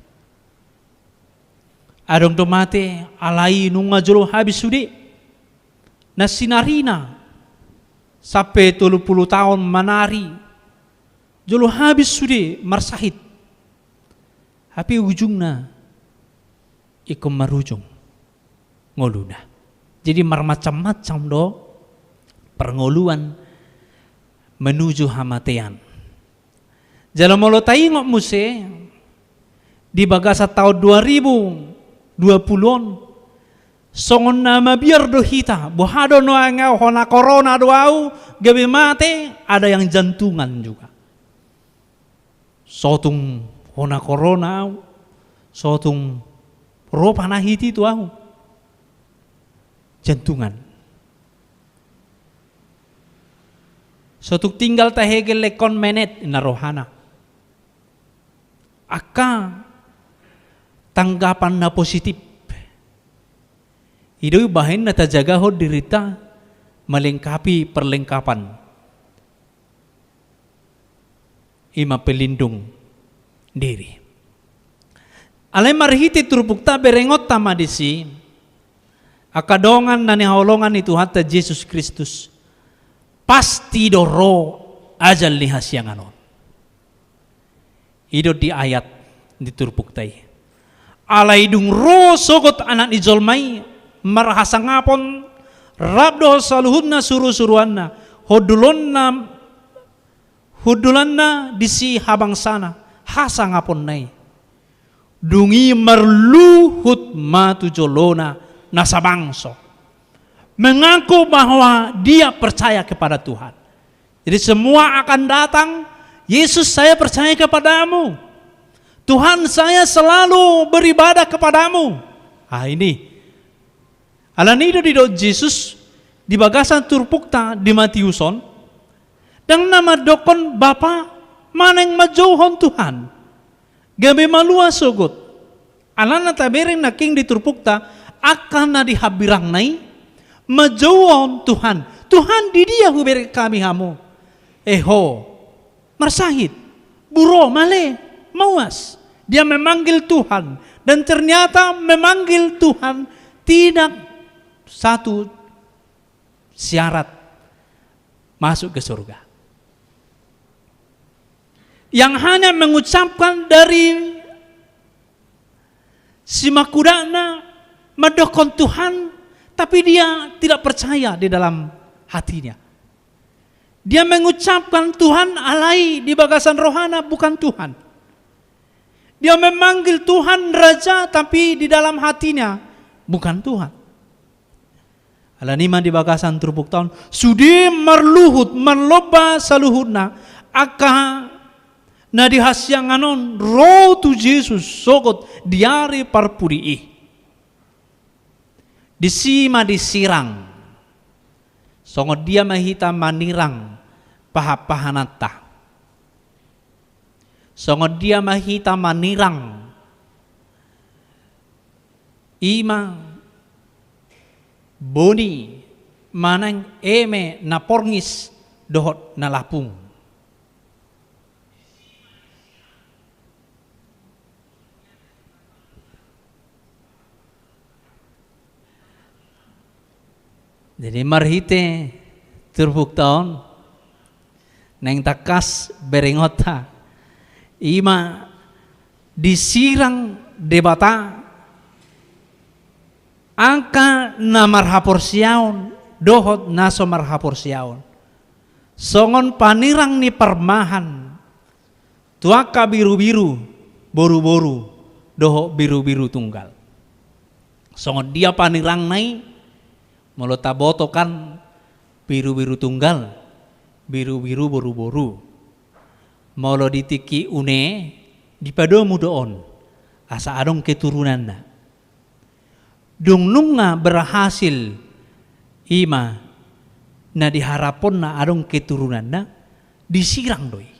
Adong do mate alai nunga jolo habis sude na sinarina, sampe tolu pulu taon manari, jolo habis sude marsahit. Hape ujungna ingkon marujung ngoluna. Jadi marmacam-macam do parngoluan menuju hamatean. Jala molo taingot muse di bagasan taon dua ribu dua pulu on, songon na mabiar do hita, boha do nuaeng au, hona korona do au gabe mate, ada yang jantungan juga. Sotung hona korona au, sotung ro panahiti tu au, jantungan. Sotung tinggal tahegel lengkon menet, inna rohana. Angka tanggapan na positif, i do umbahen na tajagahon dirinta melengkapi perlengkapan. Ima pelindung diri. Alai marhite turpukta berengonta ma disi, angka dongan na nihaholongan ni Tuhanta Jesus Kristus, pasti do ro ajal ni hasiangan on. I do di ayat di turpukta i. Alai dung ro sogot Anak ni jolma i marhasangapon rap dohot saluhutna surusuruanna, hundulonna, hundulanna disi habangsana, hasangaponna i. Dung i marluhut ma tu jolona nasa bangso, mengaku bahwa dia percaya kepada Tuhan. Jadi semua akan datang, "Yesus, saya percaya kepadamu. Tuhan, saya selalu beribadah kepadamu." Ah, ini. Alani i do didok Jesus di bagasan turpukta di Matius on, ndang na mandokkon Bapa manang manjouhon Tuhan. Gabe malua sogot. Alana tabereng nangkin di turpukta, angka na di hambirangna i manjouhon Tuhan, "Tuhan, di dia hubereng hami hamu?" Eho, marsahit, buro, male, mauas. Dia memanggil Tuhan, dan ternyata memanggil Tuhan tidak satu syarat masuk ke surga. Yang hanya mengucapkan dari simakudakna, mandokkon Tuhan, tapi dia tidak percaya di dalam hatinya. Dia mengucapkan Tuhan, alai di bagasan rohana bukan Tuhan. Dia memanggil Tuhan Raja, tapi di dalam hatinya bukan Tuhan. Alani i ma di bagasan turpukta on, sude marluhut, marlomba saluhutna, angka na di hasiangan on ro tu Jesus sogot di ari parpudi i. Disi ma disirang. Songon dia ma hita manirang pahanpahananta? Songon dia ma hita manirang, i ma boni manang eme na porngis dohot na lapung? Jadi marhite turpukta on, naeng tangkas berengonta, i ma disirang Debata angka na marhaporseaon dohot na so marhaporseaon, songon panirang ni parmahan tu angka birubiru boruboru dohot birubiru tunggal. Songon dia panirangna i? Molo taboto kan birubiru tunggal, birubiru boruboru. Molo di tingki une, dipadomu do on asa adong keturunanna. Dung nunga berhasil, i ma na diharaphonna adong keturunanna, disirang do i.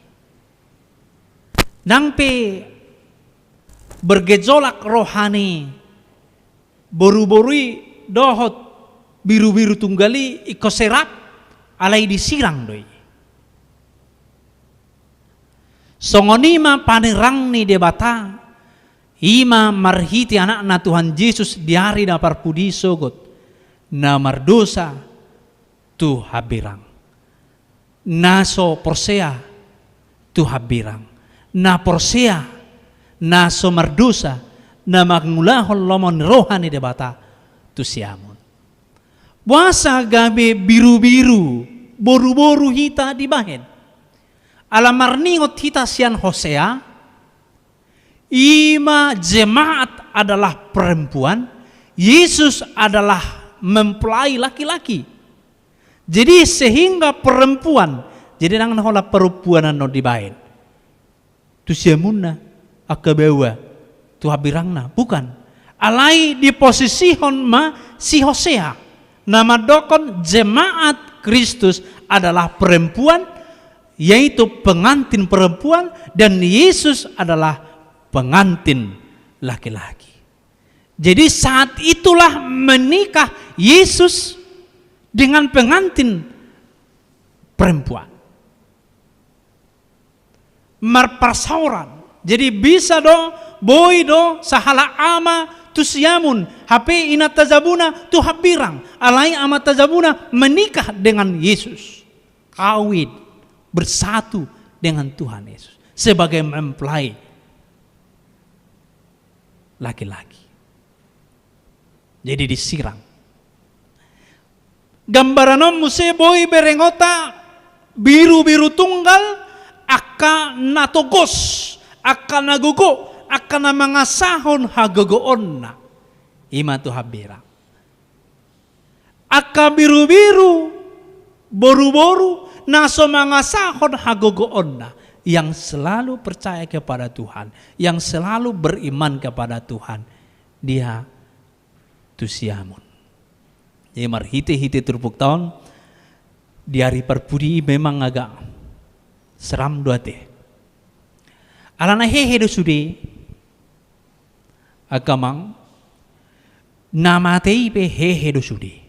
Nang pe bergejolak roha ni boruboru i dohot birubiru tunggal i ingkon serap, alai disirang do i. Songon i ma panirang ni Debata, i ma marhite Anakna Tuhan Jesus di ari na parpudi i sogot, na mardosa tu hambirang. Na so porsea tu hambirang. Na porsea, na so mardosa, na mangulahon lomo ni roha ni Debata tu siamun. Boasa gabe birubiru boruboru hita dibahen? Ala marningot hita sian Hosea, i ma jemaat adalah perempuan, Yesus adalah mempelai laki-laki. Jadi sehingga perempuan, jadi ndang na holan perempuan annon dibahen tu siamunna, angka baoa tu hambirangna, bukan. Alai diposisihon ma si Hosea na mandokkon jemaat Kristus adalah perempuan, yaitu pengantin perempuan, dan Yesus adalah pengantin laki-laki. Jadi saat itulah menikah Yesus dengan pengantin perempuan. Marparsaoran. Jadi bisa do, boi do sahalak ama tu siamun, hape inanta jabuna tu hambirang, alai amanta jabuna menikah dengan Yesus. Kawin, bersatu dengan Tuhan Yesus sebagai mempelai laki-laki. Jadi disirang. Gambaran on muse boi berengonta birubiru tunggal, angka na togos, angka na gogo, angka na mangasahon hagogoonna. I ma tu hambirang. Angka birubiru boruboru na so mangasahon hagogoonna, yang selalu percaya kepada Tuhan, yang selalu beriman kepada Tuhan, dia tu siamun. Jadi marhitehite turpukta on, di ari parpudi i memang agak seram do ate. Alana hehe do sude, Angka amang, na mate i pe hehe do sude.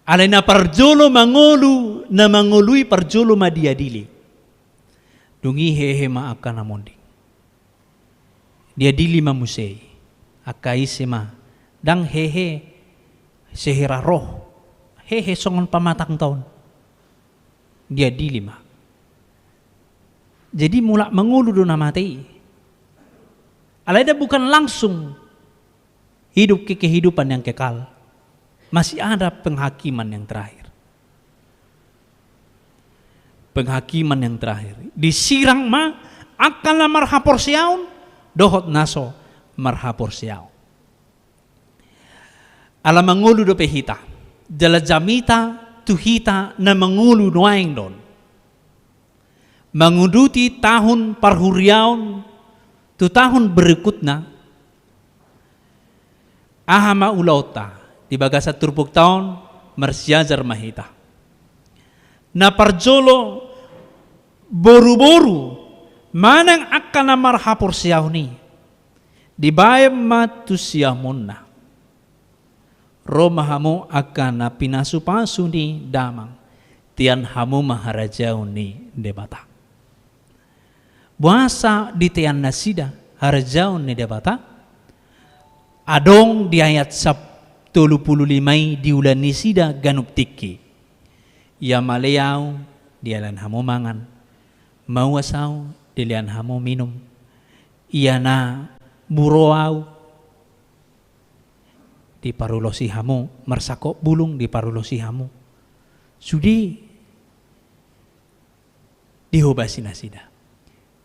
Alai na parjolo mangolu, na mangolu i parjolo ma diadili. Dung i hehe ma angka na monding. Diadili ma muse i. Angka ise ma, ndang hehe sehera roh, hehe songon pamatangta on. Diadili ma. Jadi mulak mangolu do na mate i. Alai ndang, bukan langsung hidup ke kehidupan yang kekal. Masih ada penghakiman yang terakhir. Penghakiman yang terakhir. Disirang ma angka na marhaporseaon dohot na so marhaporseaon. Ala mangolu dope hita. Jala jamita tu hita na mangolu nuaeng do on. Manguduti tahun parhuriaon tu tahun berikutna, aha ma ulaonta di bagasan turpukta on? Marsiajar ma hita. Na parjolo, boruboru manang angka na marhaporseaon i, dibaen ma tu siamunna. Ro ma hamu angka na pinasupasu ni damang, tean hamu ma harajaon ni Debata. Boasa ditean nasida harajaon ni Debata? Adong di ayat sap-, tolu pulu lima i diula nasida ganup tingki. Ia male ahu, dilehon hamu mangan. Mauas ahu, dilehon hamu minum. Ia na buro ahu, diparulosi hamu, marsangkop bulung diparulosi hamu. Sude dihobasi nasida.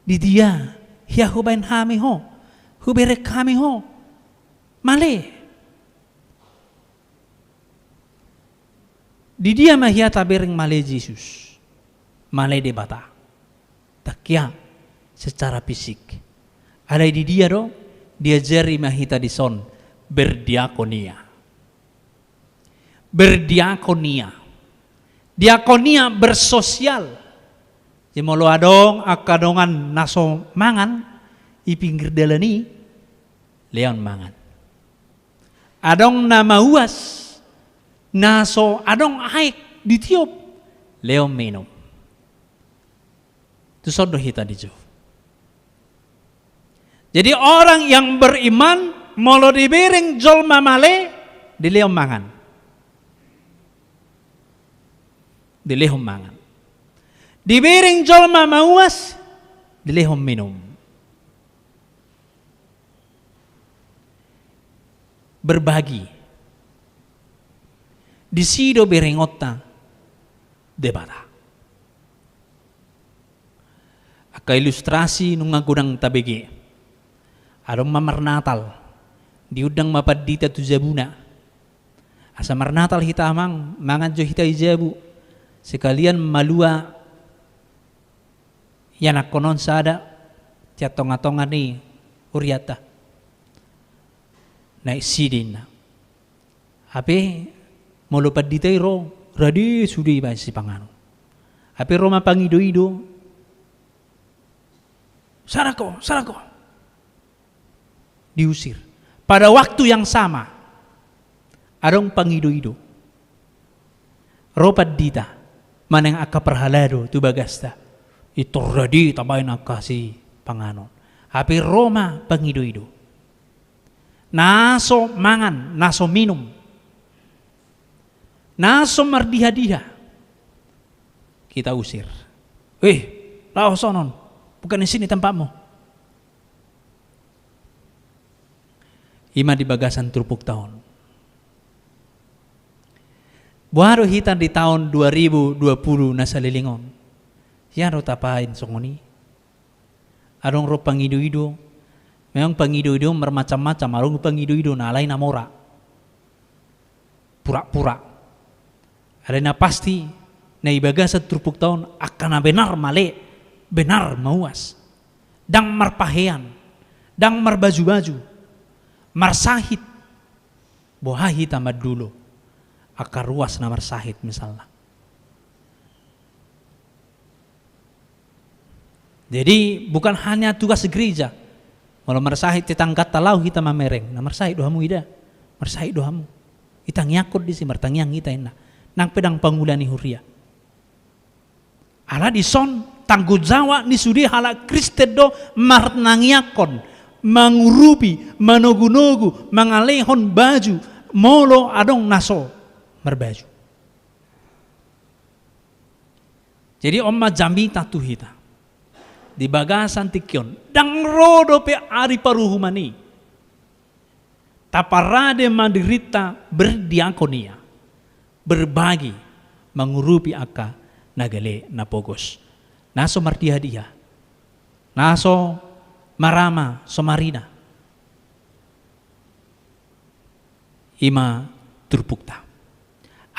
Di dia hea hubaen hami ho, hubereng hami ho male? Di dia ma hea tabereng male Jesus, male Debata? Ndang hea secara fisik. Alai di dia do? Diajari ma hita dison berdiakonia. Berdiakonia. Diakonia bersosial. Jadi molo adong angka dongan na so mangan i pinggir dalan i, lehon mangan. Adong na mauas, na so adong aek ditiop, lehon minum. Tuson do hita dijou. Jadi orang yang beriman, molo dibereng jolma male, dilehon mangan. Dilehon mangan. Dibereng jolma mauas, dilehon minum. Berbagi. Disi do berengonta Debata. Angka ilustrasi nunga godang tabege. Adong ma marnatal, diundang ma pandita tu jabuna. Asa marnatal hita amang, mangan jo hita i jabu. Sekalian malua ianakhon on sada, sian tongatonga ni hurianta. Naeng si ninna. Hape molo pandita i ro, rade sude ibaen sipanganon. Hape ro ma pangidoido. Sada ho, sada ho. Diusir. Pada waktu yang sama, adong pangidoido. Ro pandita manang angka parhalado tu bagasta. Pintor rade tabaen angka sipanganon. Hape ro ma pangidoido. Na so mangan, na so minum, na so mardihadiha, kita usir. Weh, laho sonon, bukan di sini tempatmu. I ma di bagasan turpukta on. Boha do hita di taon dua ribu dua puluh na saleleng on? Hea do tabaen songon i? Adong ro pangidoido. Memang pangidoido marmacam-macam, adong pangidoido na alai na mora. Pura-pura. Alai na pasti, na di bagasan turpukta on, angka na benar male, benar mauas. Ndang marpahean, ndang marbaju-baju, marsahit. Boha hita mandulo angka ruas na marsahit misalna. Jadi, bukan hanya tugas gereja. Molo marsahit tetangganta laho hita mamereng, na marsahit do hamu ida, marsahit do hamu. Itangiangkon disi, martangiang hita inna. Nang pe ndang pangula ni huria. Ala dison tanggung jawab ni sude halak Kristen do martangiangkon, mangurupi, manogunogu, mangalehon baju, molo adong na so marbaju. Jadi on ma jamita tu hita di bagasan tingki on, ndang ro dope ari paruhuman i. Taparade ma dirinta berdiakonia, berbagi, mangurupi angka na gale na pogos, na so mardiadiha, na so marama so marina. Ima turpukta.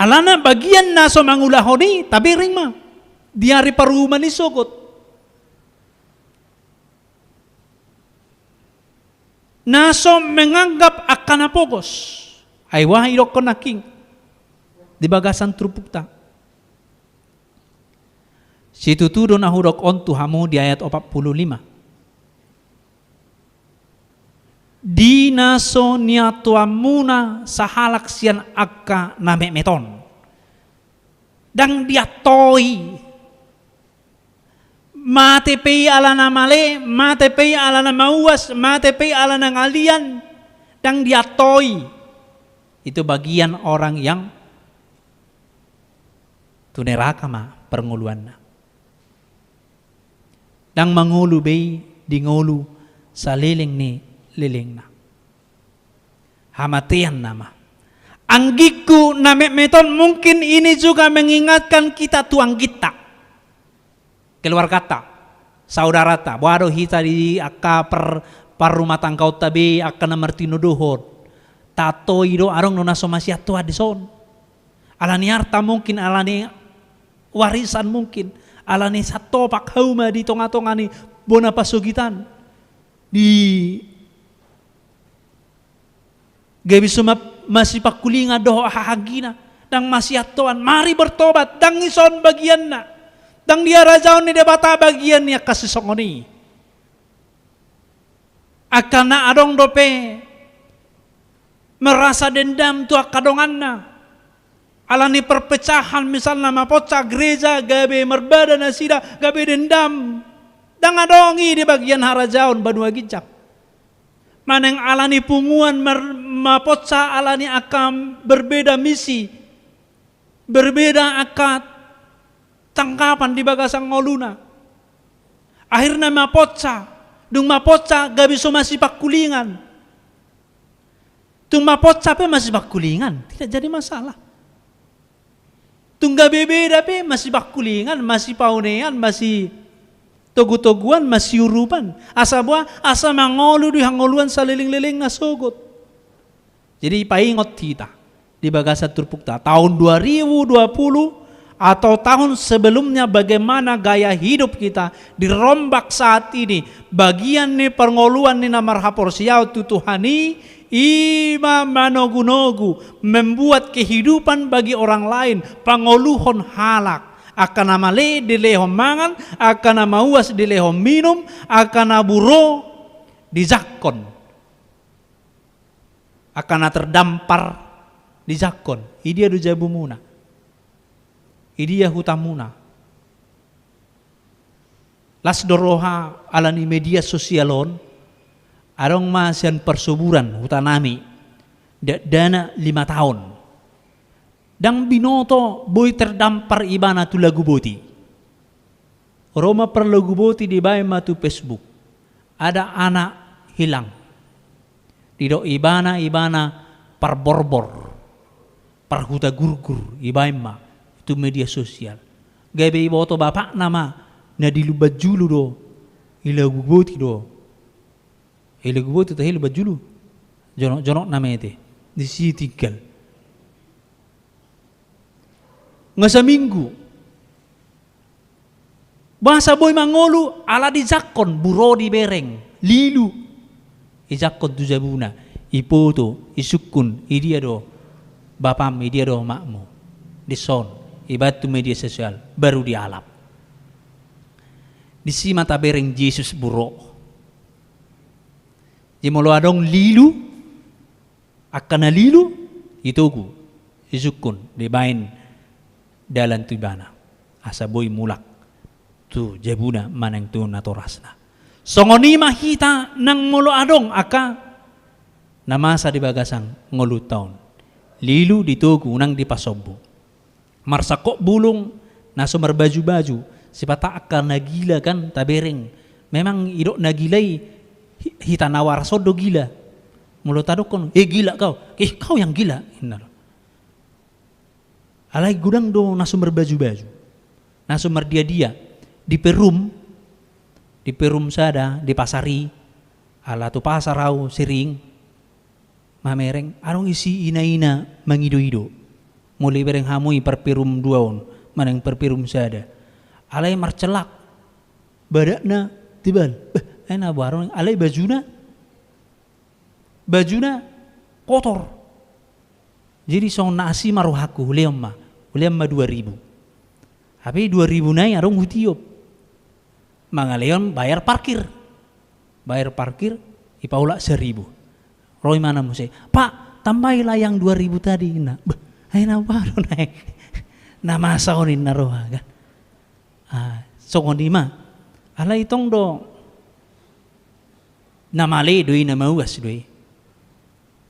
Alana bagian na so mangulahon i tabereng ma di ari paruhuman i sogot. Na so menganggap angka na pogos. Ai boha idokkon nangkin di bagasan turpukta. Situtu do na hudok on tu hamu di ayat opat pulu lima. Di na so niantuanmuna sahalak sian angka na metmet on. Ndang diantoi. Mate pe i alana male, mate pe i alana mauas, mate pe i alana ngalian, ndang diantoi. Itu bagian orang yang tu neraka ma parngoluanna. Ndang mangolu be i di ngolu saleleng ni lelengna. Hamatean nama. Anggingku na metmet on, mungkin ini juga mengingatkan kita tu angginta. Keluargata, saudarata, boha do hita di angka par-, parrumatanggaonta be angka na martinodohon. Taantoi do, adong do na so masiantoan dison. Alani arta mungkin, alani warisan mungkin, alani santopak hauma di tongatonga ni bona pasogitan. Di gabe so ma-, masipangkulingan dohot hahaanggina, ndang masiantoan, mari bertobat, ndang dison bagianna, ndang di harajaon ni Debata bagian ni angka sisongon i. Angka na adong dope merasa dendam tu angka donganna. Alani perpecahan misalna, maponsa gereja gabe marbada nasida, gabe dendam. Ndang adong i di bagian harajaon banua ginjang. Manang alani punguan mar-, maponsa alani angka berbeda misi, berbeda angka tanggapan di bagasan ngoluna. Akhirna maponsa, dung maponsa gabe so masipangkulingan. Tung maponsa pe masipangkulingan, tidak jadi masalah. Tung gabe beda pe masipangkulingan, masipaonean, masitogutoguan, masiurupan. Asa boha, asa mangolu di hangoluan saleleng-lelengna sogot. Jadi paingot hita di bagasan turpukta, tahun dua ribu dua puluh atau tahun sebelumnya, bagaimana gaya hidup kita di Rombak saat ini, bagian ni parngoluan ni na marhaporseaon tu Tuhan i, ima manogunogu, membuat kehidupan bagi orang lain, pangoluhon halak, angka na male dilehon mangan, angka na mauas dilehon minum, angka na buro dijangkon. Angka na terdampar dijangkon, idia do jabumuna? Idia hutamuna? Las do roha alani media sosial on, adong ma sian parsoburan hutanami, dakdanak lima taon. Ndang binoto boi terdampar ibana tu Laguboti. Ro ma par Laguboti, dibaen ma tu Facebook, ada anak hilang. Didok ibana, ibana parborbor, parhutagurgur, ibaen ma tu media sosial. Gabe iboto bapakna ma, na di Lumbanjulu do, i Laguboti do. I Laguboti tahe Lumbanjulu. Jonok-jonok na mate, disi tinggal. Nga saminggu. Boasa boi mangolu? Ala dijangkon, buro dibereng, lilu. Dijangkon tu jabuna, ipoto, isungkun, idia do bapam, idia do makmu. Dison, ibaen tu media sosial, baru dialap. Disi ma tabereng Jesus buro. Jadi molo adong lilu, angka na lilu, ditogu, disungkun, dibaen dalan tu ibana, asa boi mulak tu jabuna manang tu natorasna. Songon i ma hita nang molo adong angka na masa di bagasan ngolunta on. Lilu, ditogu, unang dipasombu. Marsangkop bulung, na so marbaju-baju, sipata angka na gila kan tabereng. Memang idok na gila i, hi-, hita na waras on do gila. Molo tadokkon, "Eh, gila kau." "Eh, kau yang gila," ninna do. Alai godang do na so marbaju-baju, na so mardia-dia, di perum, di perum sada, di pasar i, ala tu pasar au sering mamereng, adong isi ina-ina mangido-ido. Molo ibereng hamu i parperum dua on, manang parperum sada. Alai marcelak, badanna tebal. Beh, ai na boha do, alai bajuna, bajuna kotor. Jadi songon na asi ma rohangku, hulehon ma, hulehon ma dua ribu. Tapi dua ribu nai adong hutiop. Mangalehon bayar parkir. Bayar parkir, ipaulak saribu. Ro imana muse, "Pak, tambahlah yang dua ribu tadi," ninna. Beh, ai na boha do naeng. Na masa on ninna roha kan. Ah, songon i ma. Alai tong do, na male do i, na mauas do i.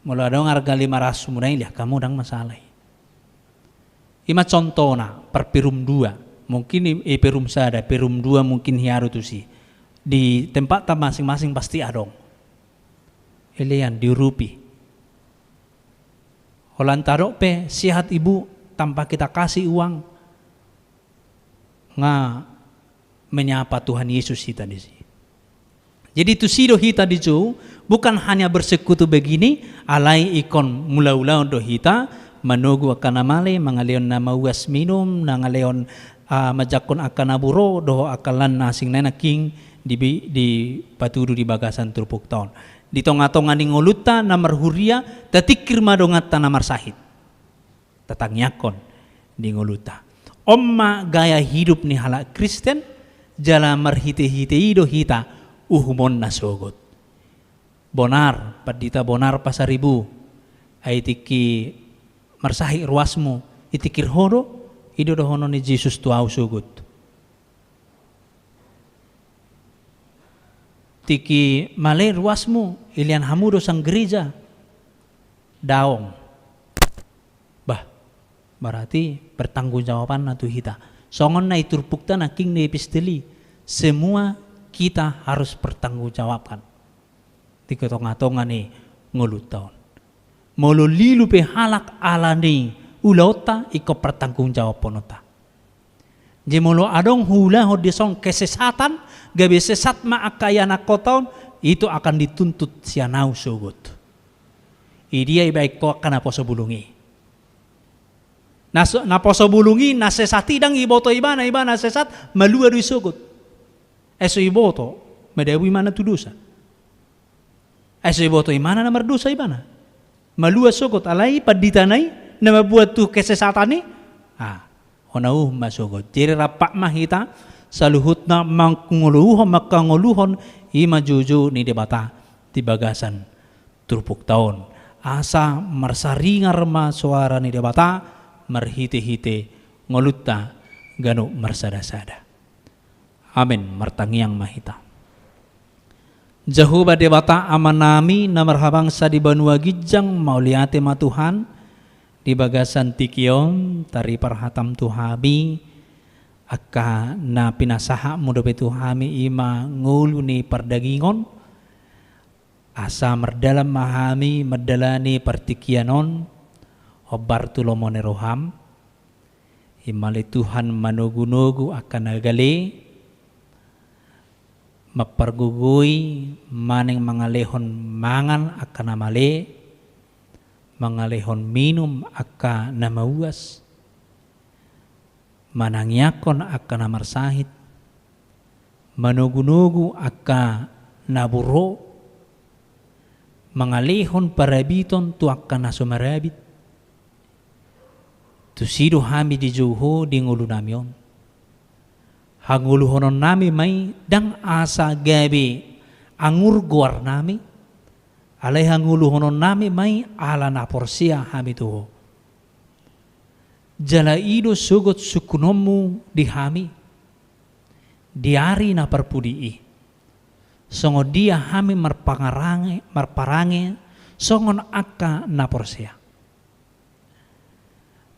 Molo adong arga lima ratus muna i, lihat hamu, ndang masalah i. I ma contohna, parperum dua. Mungkin i, i perum sada, perum dua mungkin hea do tusi. Di tempatna masing-masing pasti adong. Elean, diurupi. Holan tadok pe, "Sehat, Ibu," tanpa kita kasih uang, nga menyapa Tuhan Yesus hita disi. Jadi tusi do hita dijou, bukan hanya bersekutu begini, alai ingkon mula-ulaon do hita, manogu angka na male, mangalehon na mauas minum, mangalehon, ah, manjangkon angka na buro, dohot angka lan na asing nai nangkin di, dipatudu di bagasan turpukta on. Di tonga-tonga ni ngolunta na marhuria, tatingkir ma donganta na marsahit. Tatangiangkon di ngolunta. On ma gaya hidup ni halak Kristen, jala marhite-hite i do hita uhumon na sogot. Bonar, Pandita Bonar Pasaribu, ai tingki marsahit ruasmu, itingkir ho do, i do dohonon ni Jesus tu ahu sogot. Tingki male ruasmu, ilean hamu do sian gereja? Daong. Bah, berarti pertanggungjawabanna tu hita. Songon na i turpukta nangkin di epistel i, semua kita harus pertanggungjawabkan di tonga-tonga ni ngolunta on. Molo lilu pe halak ala ni ulaonta, ingkon pertanggungjawabhononta. Jadi molo adong huulahon dison kesesatan, gabe sesat ma angka ianakkonta on, itu akan dituntut sian ahu sogot. Idia ibaen ho angka naposo bulung i? Na so-, naposo bulung i, na sesat i ndang iboto ibana, ibana sesat, malua do i sogot. Ai so iboto, madabu imana tu dosa. Ai so iboto imana na mardosa ibana. Malua sogot, alai panditana i na mambuat tu kesesatan i. Ah, hona uhum ma sogot. Jadi rampak ma hita saluhutna mangolu-, mangkangoluhon i ma joujou ni Debata di bagasan turpukta on. Asa marsaringar ma soara ni Debata marhite-hite ngolunta ganup marsada-sada. Amen. Martangiang ma hita. Jahowa Debata Amanami na marhabangsa di banua ginjang, mauliate ma Tuhan, di bagasan tingki on taripar hataM tu hami, angka na pinasahatMu dope tu hami i ma ngolu ni pardagingon, asa mardalan ma hami mandalani partingkian on, hombar tu lomo ni rohaM. I ma ale Tuhan manogu-nogu angka na gale, mampargogoi manang mangalehon mangan angka na male, mangalehon minum angka na mauas, manangiangkon angka na marsahit, manogu-nogu angka na buro, mangalehon parabiton tu angka na so marabit. Tusi do hami dijou Ho di ngolunami on. Hangoluhononnami ma i ndang asa gabe angur goarnami, Alai hangoluhononnami ma i ala na porsea hami tu Ho. Jala i do sogot sungkunonmu di hami di ari na parpudi i. Songon dia hami marpangarange, marparange songon angka na porsea.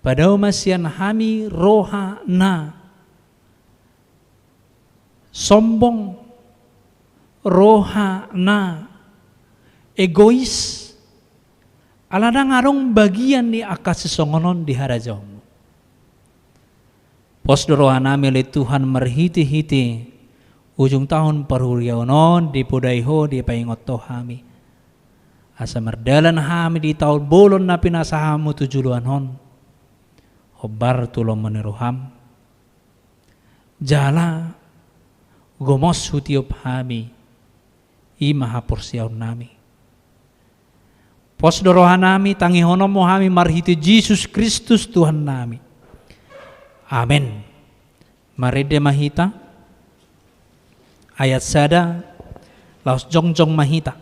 Padao ma sian hami roha na sombong, roha na egois, ala ndang adong bagian ni angka sisongon on di harajaonmu. Pos do rohanami ale Tuhan marhitehite ujung taon parhuriaon on dipodai Ho, dipaingot Ho hami. Asa mardalan hami di taon bolon na pinasahatmu tu joloan on. Hombar tu lomo ni roham. Jala gomos hutiop hami, i ma haporseaonnami. Pos do rohanami, tangihononmu hami marhite Jesus Kristus Tuhannami. Amen. Marende ma hita. Ayat sada, laos jongjong ma hita.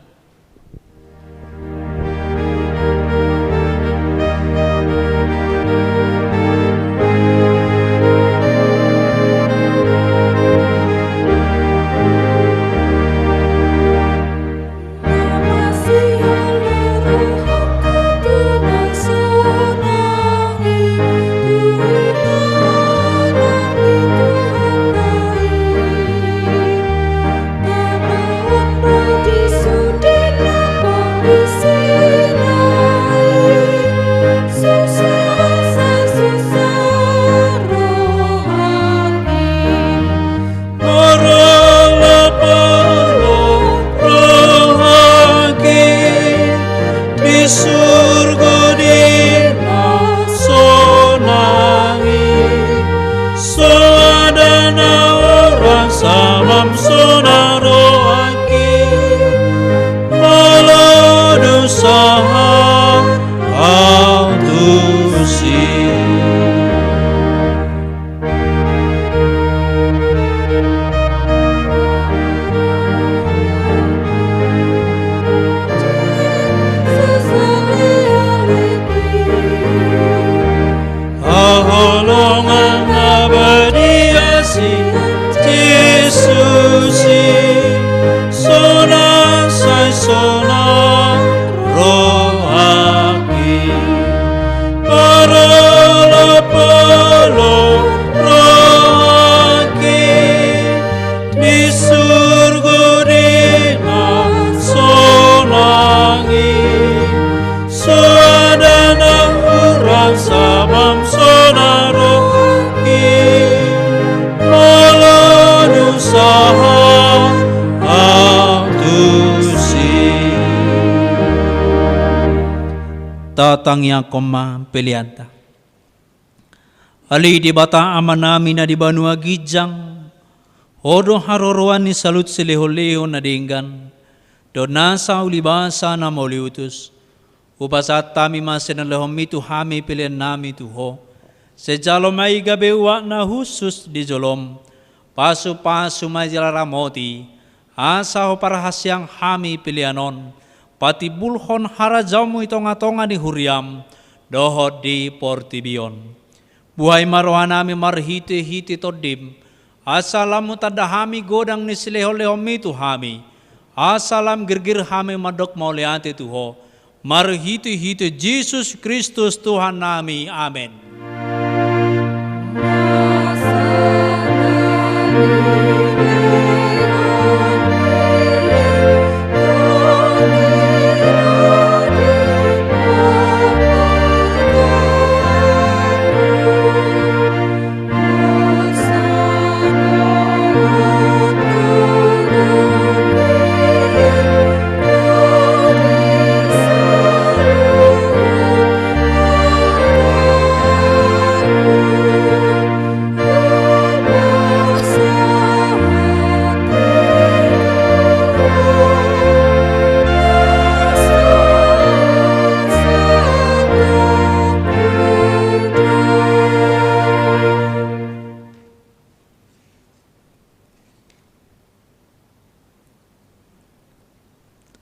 Parolopolo rohangki, di surgo di na sonang i. Soada na hurang samamsona rohangki, molo dung sahat ahu tusi. Haholongan na badia sian Jesus i, sonang sai sonang rohangki. Parolopolo rohangki, di surgo di na sonang i. Soada na hurang samamsona rohangki, molo dung sahat ahu tusi. Tatangiangkon ma peleanta. Ale Debata Amanami na di banua ginjang, Ho do haroroan ni saluhut silehonlehon na denggan dohot nasa ulibasa na mauliutus. Hupasahat hami ma silehonlehonmi tu hami peleannami tu Ho. Sai jalo ma i gabe uap na hushus di jolom. Pasupasu ma i jala ramoti, asa Ho parhaseang hami pelean on patimbulhon harajaonmu i tongatonga ni huriam dohot di portibi on. Buhai ma rohanami marhitehite Tondim, asa lam hutanda hami godang ni silehonlehonmi tu hami, asa lam girgir hami mandok mauliate tu Ho, marhitehite Jesus Kristus Tuhannami. Amen.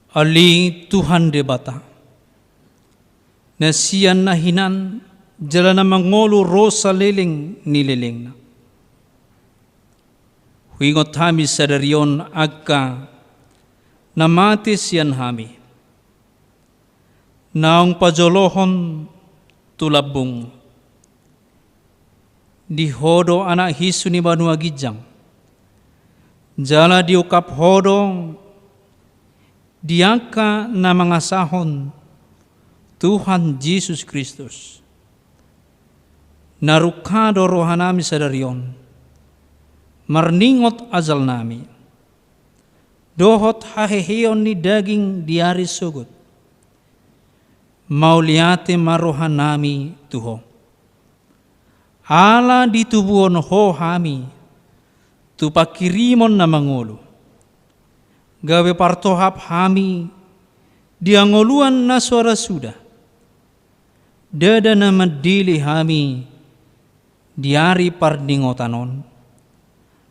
Ale Tuhan Debata, na sian na hinan jala na mangolu ro saleleng ni lelengna. Huingot hami sadari on angka na mate sian hami, naung pajolohon tu lambung. Di Ho do anak hinsu ni banua ginjang, jala diungkap Ho do di angka na mangasahon Tuhan Jesus Kristus. Na rungka do rohanami sadari on, marningot ajalnami, dohot haheheon ni daging di ari sogot. Mauliate ma rohanami tu Ho, ala ditubuhon Ho hami tu pangkirimon na mangolu, gabe partohap hami di hangoluan na so ra suda, ndada na mandele hami di ari parningotan on,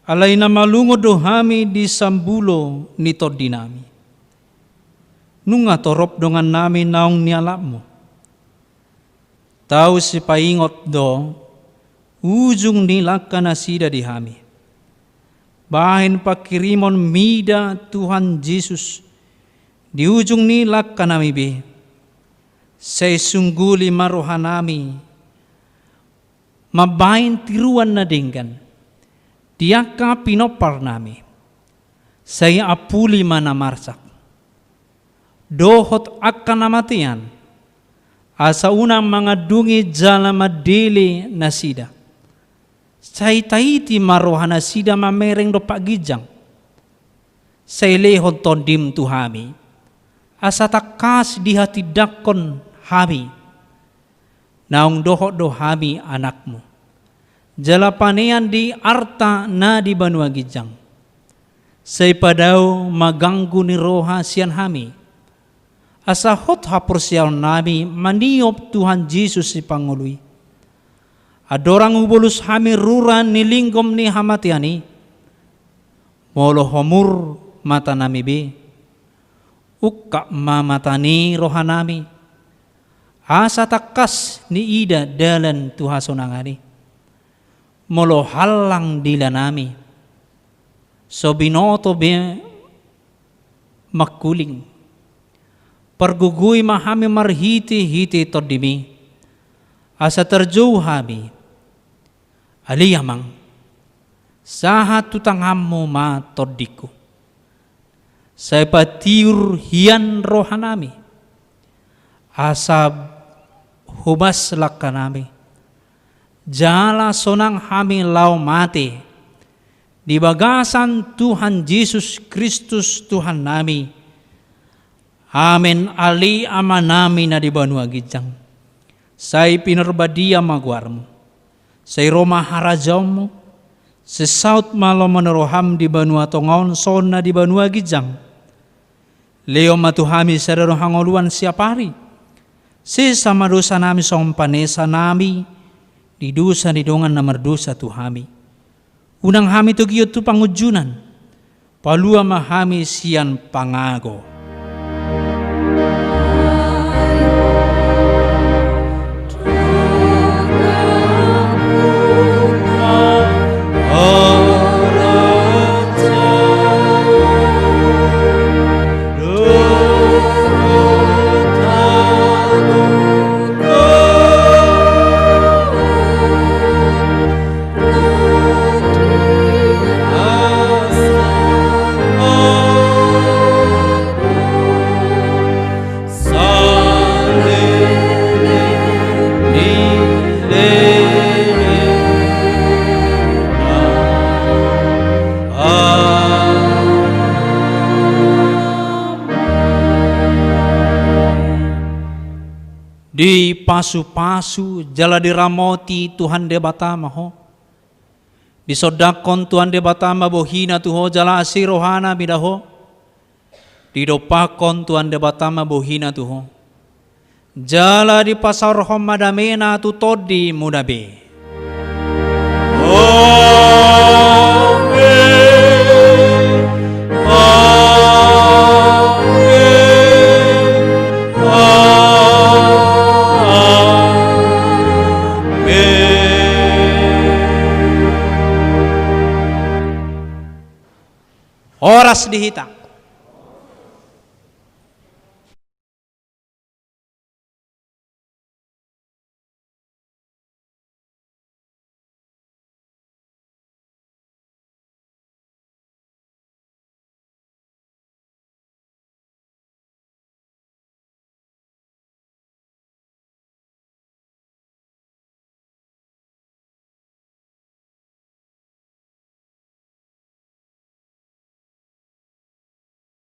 alai na malungun do hami di sambulo ni tondinami. Nunga torop dongannami naung nialapmu. Tau sipaingot do ujung ni langka nasida di hami. Bahen pangkirimon mida Tuhan Jesus di ujung ni langkanami be, sai sungguli ma rohanami mambahen tiruan na denggan di angka pinomparnami, sai ampuli ma na marsak dohot angka na matean, asa unang mangandungi jala mandele nasida. Sai taiti ma rohanasida mamereng dompak ginjang. Sai lehon tondim tu hami, asa tangkas dihatindangkon hami, naung dohot do hami anakmu, jala panean di arta na di banua ginjang. Sai padao ma ganggu ni roha sian hami, asa hot haporseaonnami maniop Tuhan Jesus Sipangolu i. Andorang hubolus hami rura ni linggom ni hamatean i, molo homur matanami be, ungkap ma mata ni rohanami, asa tangkas niida dalan tu hasonangan i. Molo hallang dilanami, so binoto be mangkuling, pargogoi ma hami marhitehite tondim i, asa tarjou hami. Ale Amang, sahat tu tanganmu ma tondingku. Sai patiur hian rohanami, asa hobas langkanami, jala sonang hami laho mate di bagasan Tuhan Jesus Kristus Tuhannami. Amen. Ale Amanami na di banua ginjang, sai pinarbadia ma goarmu. Sai ro ma harajaonmu. Sai saut ma lomo ni roham di banua tonga on songon na di banua ginjang. Lehon ma tu hami sadari on hangoluan siapari. Sesa ma dosanami songon panesanami di dosa ni dongan na mardosa tu hami. Unang hami togihon tu pangunjunan. Palua ma hami sian pangago. Dipasupasu jala diramoti Tuhan Debata ma ho. Disondangkon Tuhan Debata ma bohina tu ho jala asi rohana mida ho. Didompakkon Tuhan Debata ma bohina tu ho jala dipasaorhon ma damena tu tondimuna be. Amen. Amen. Horas di hita.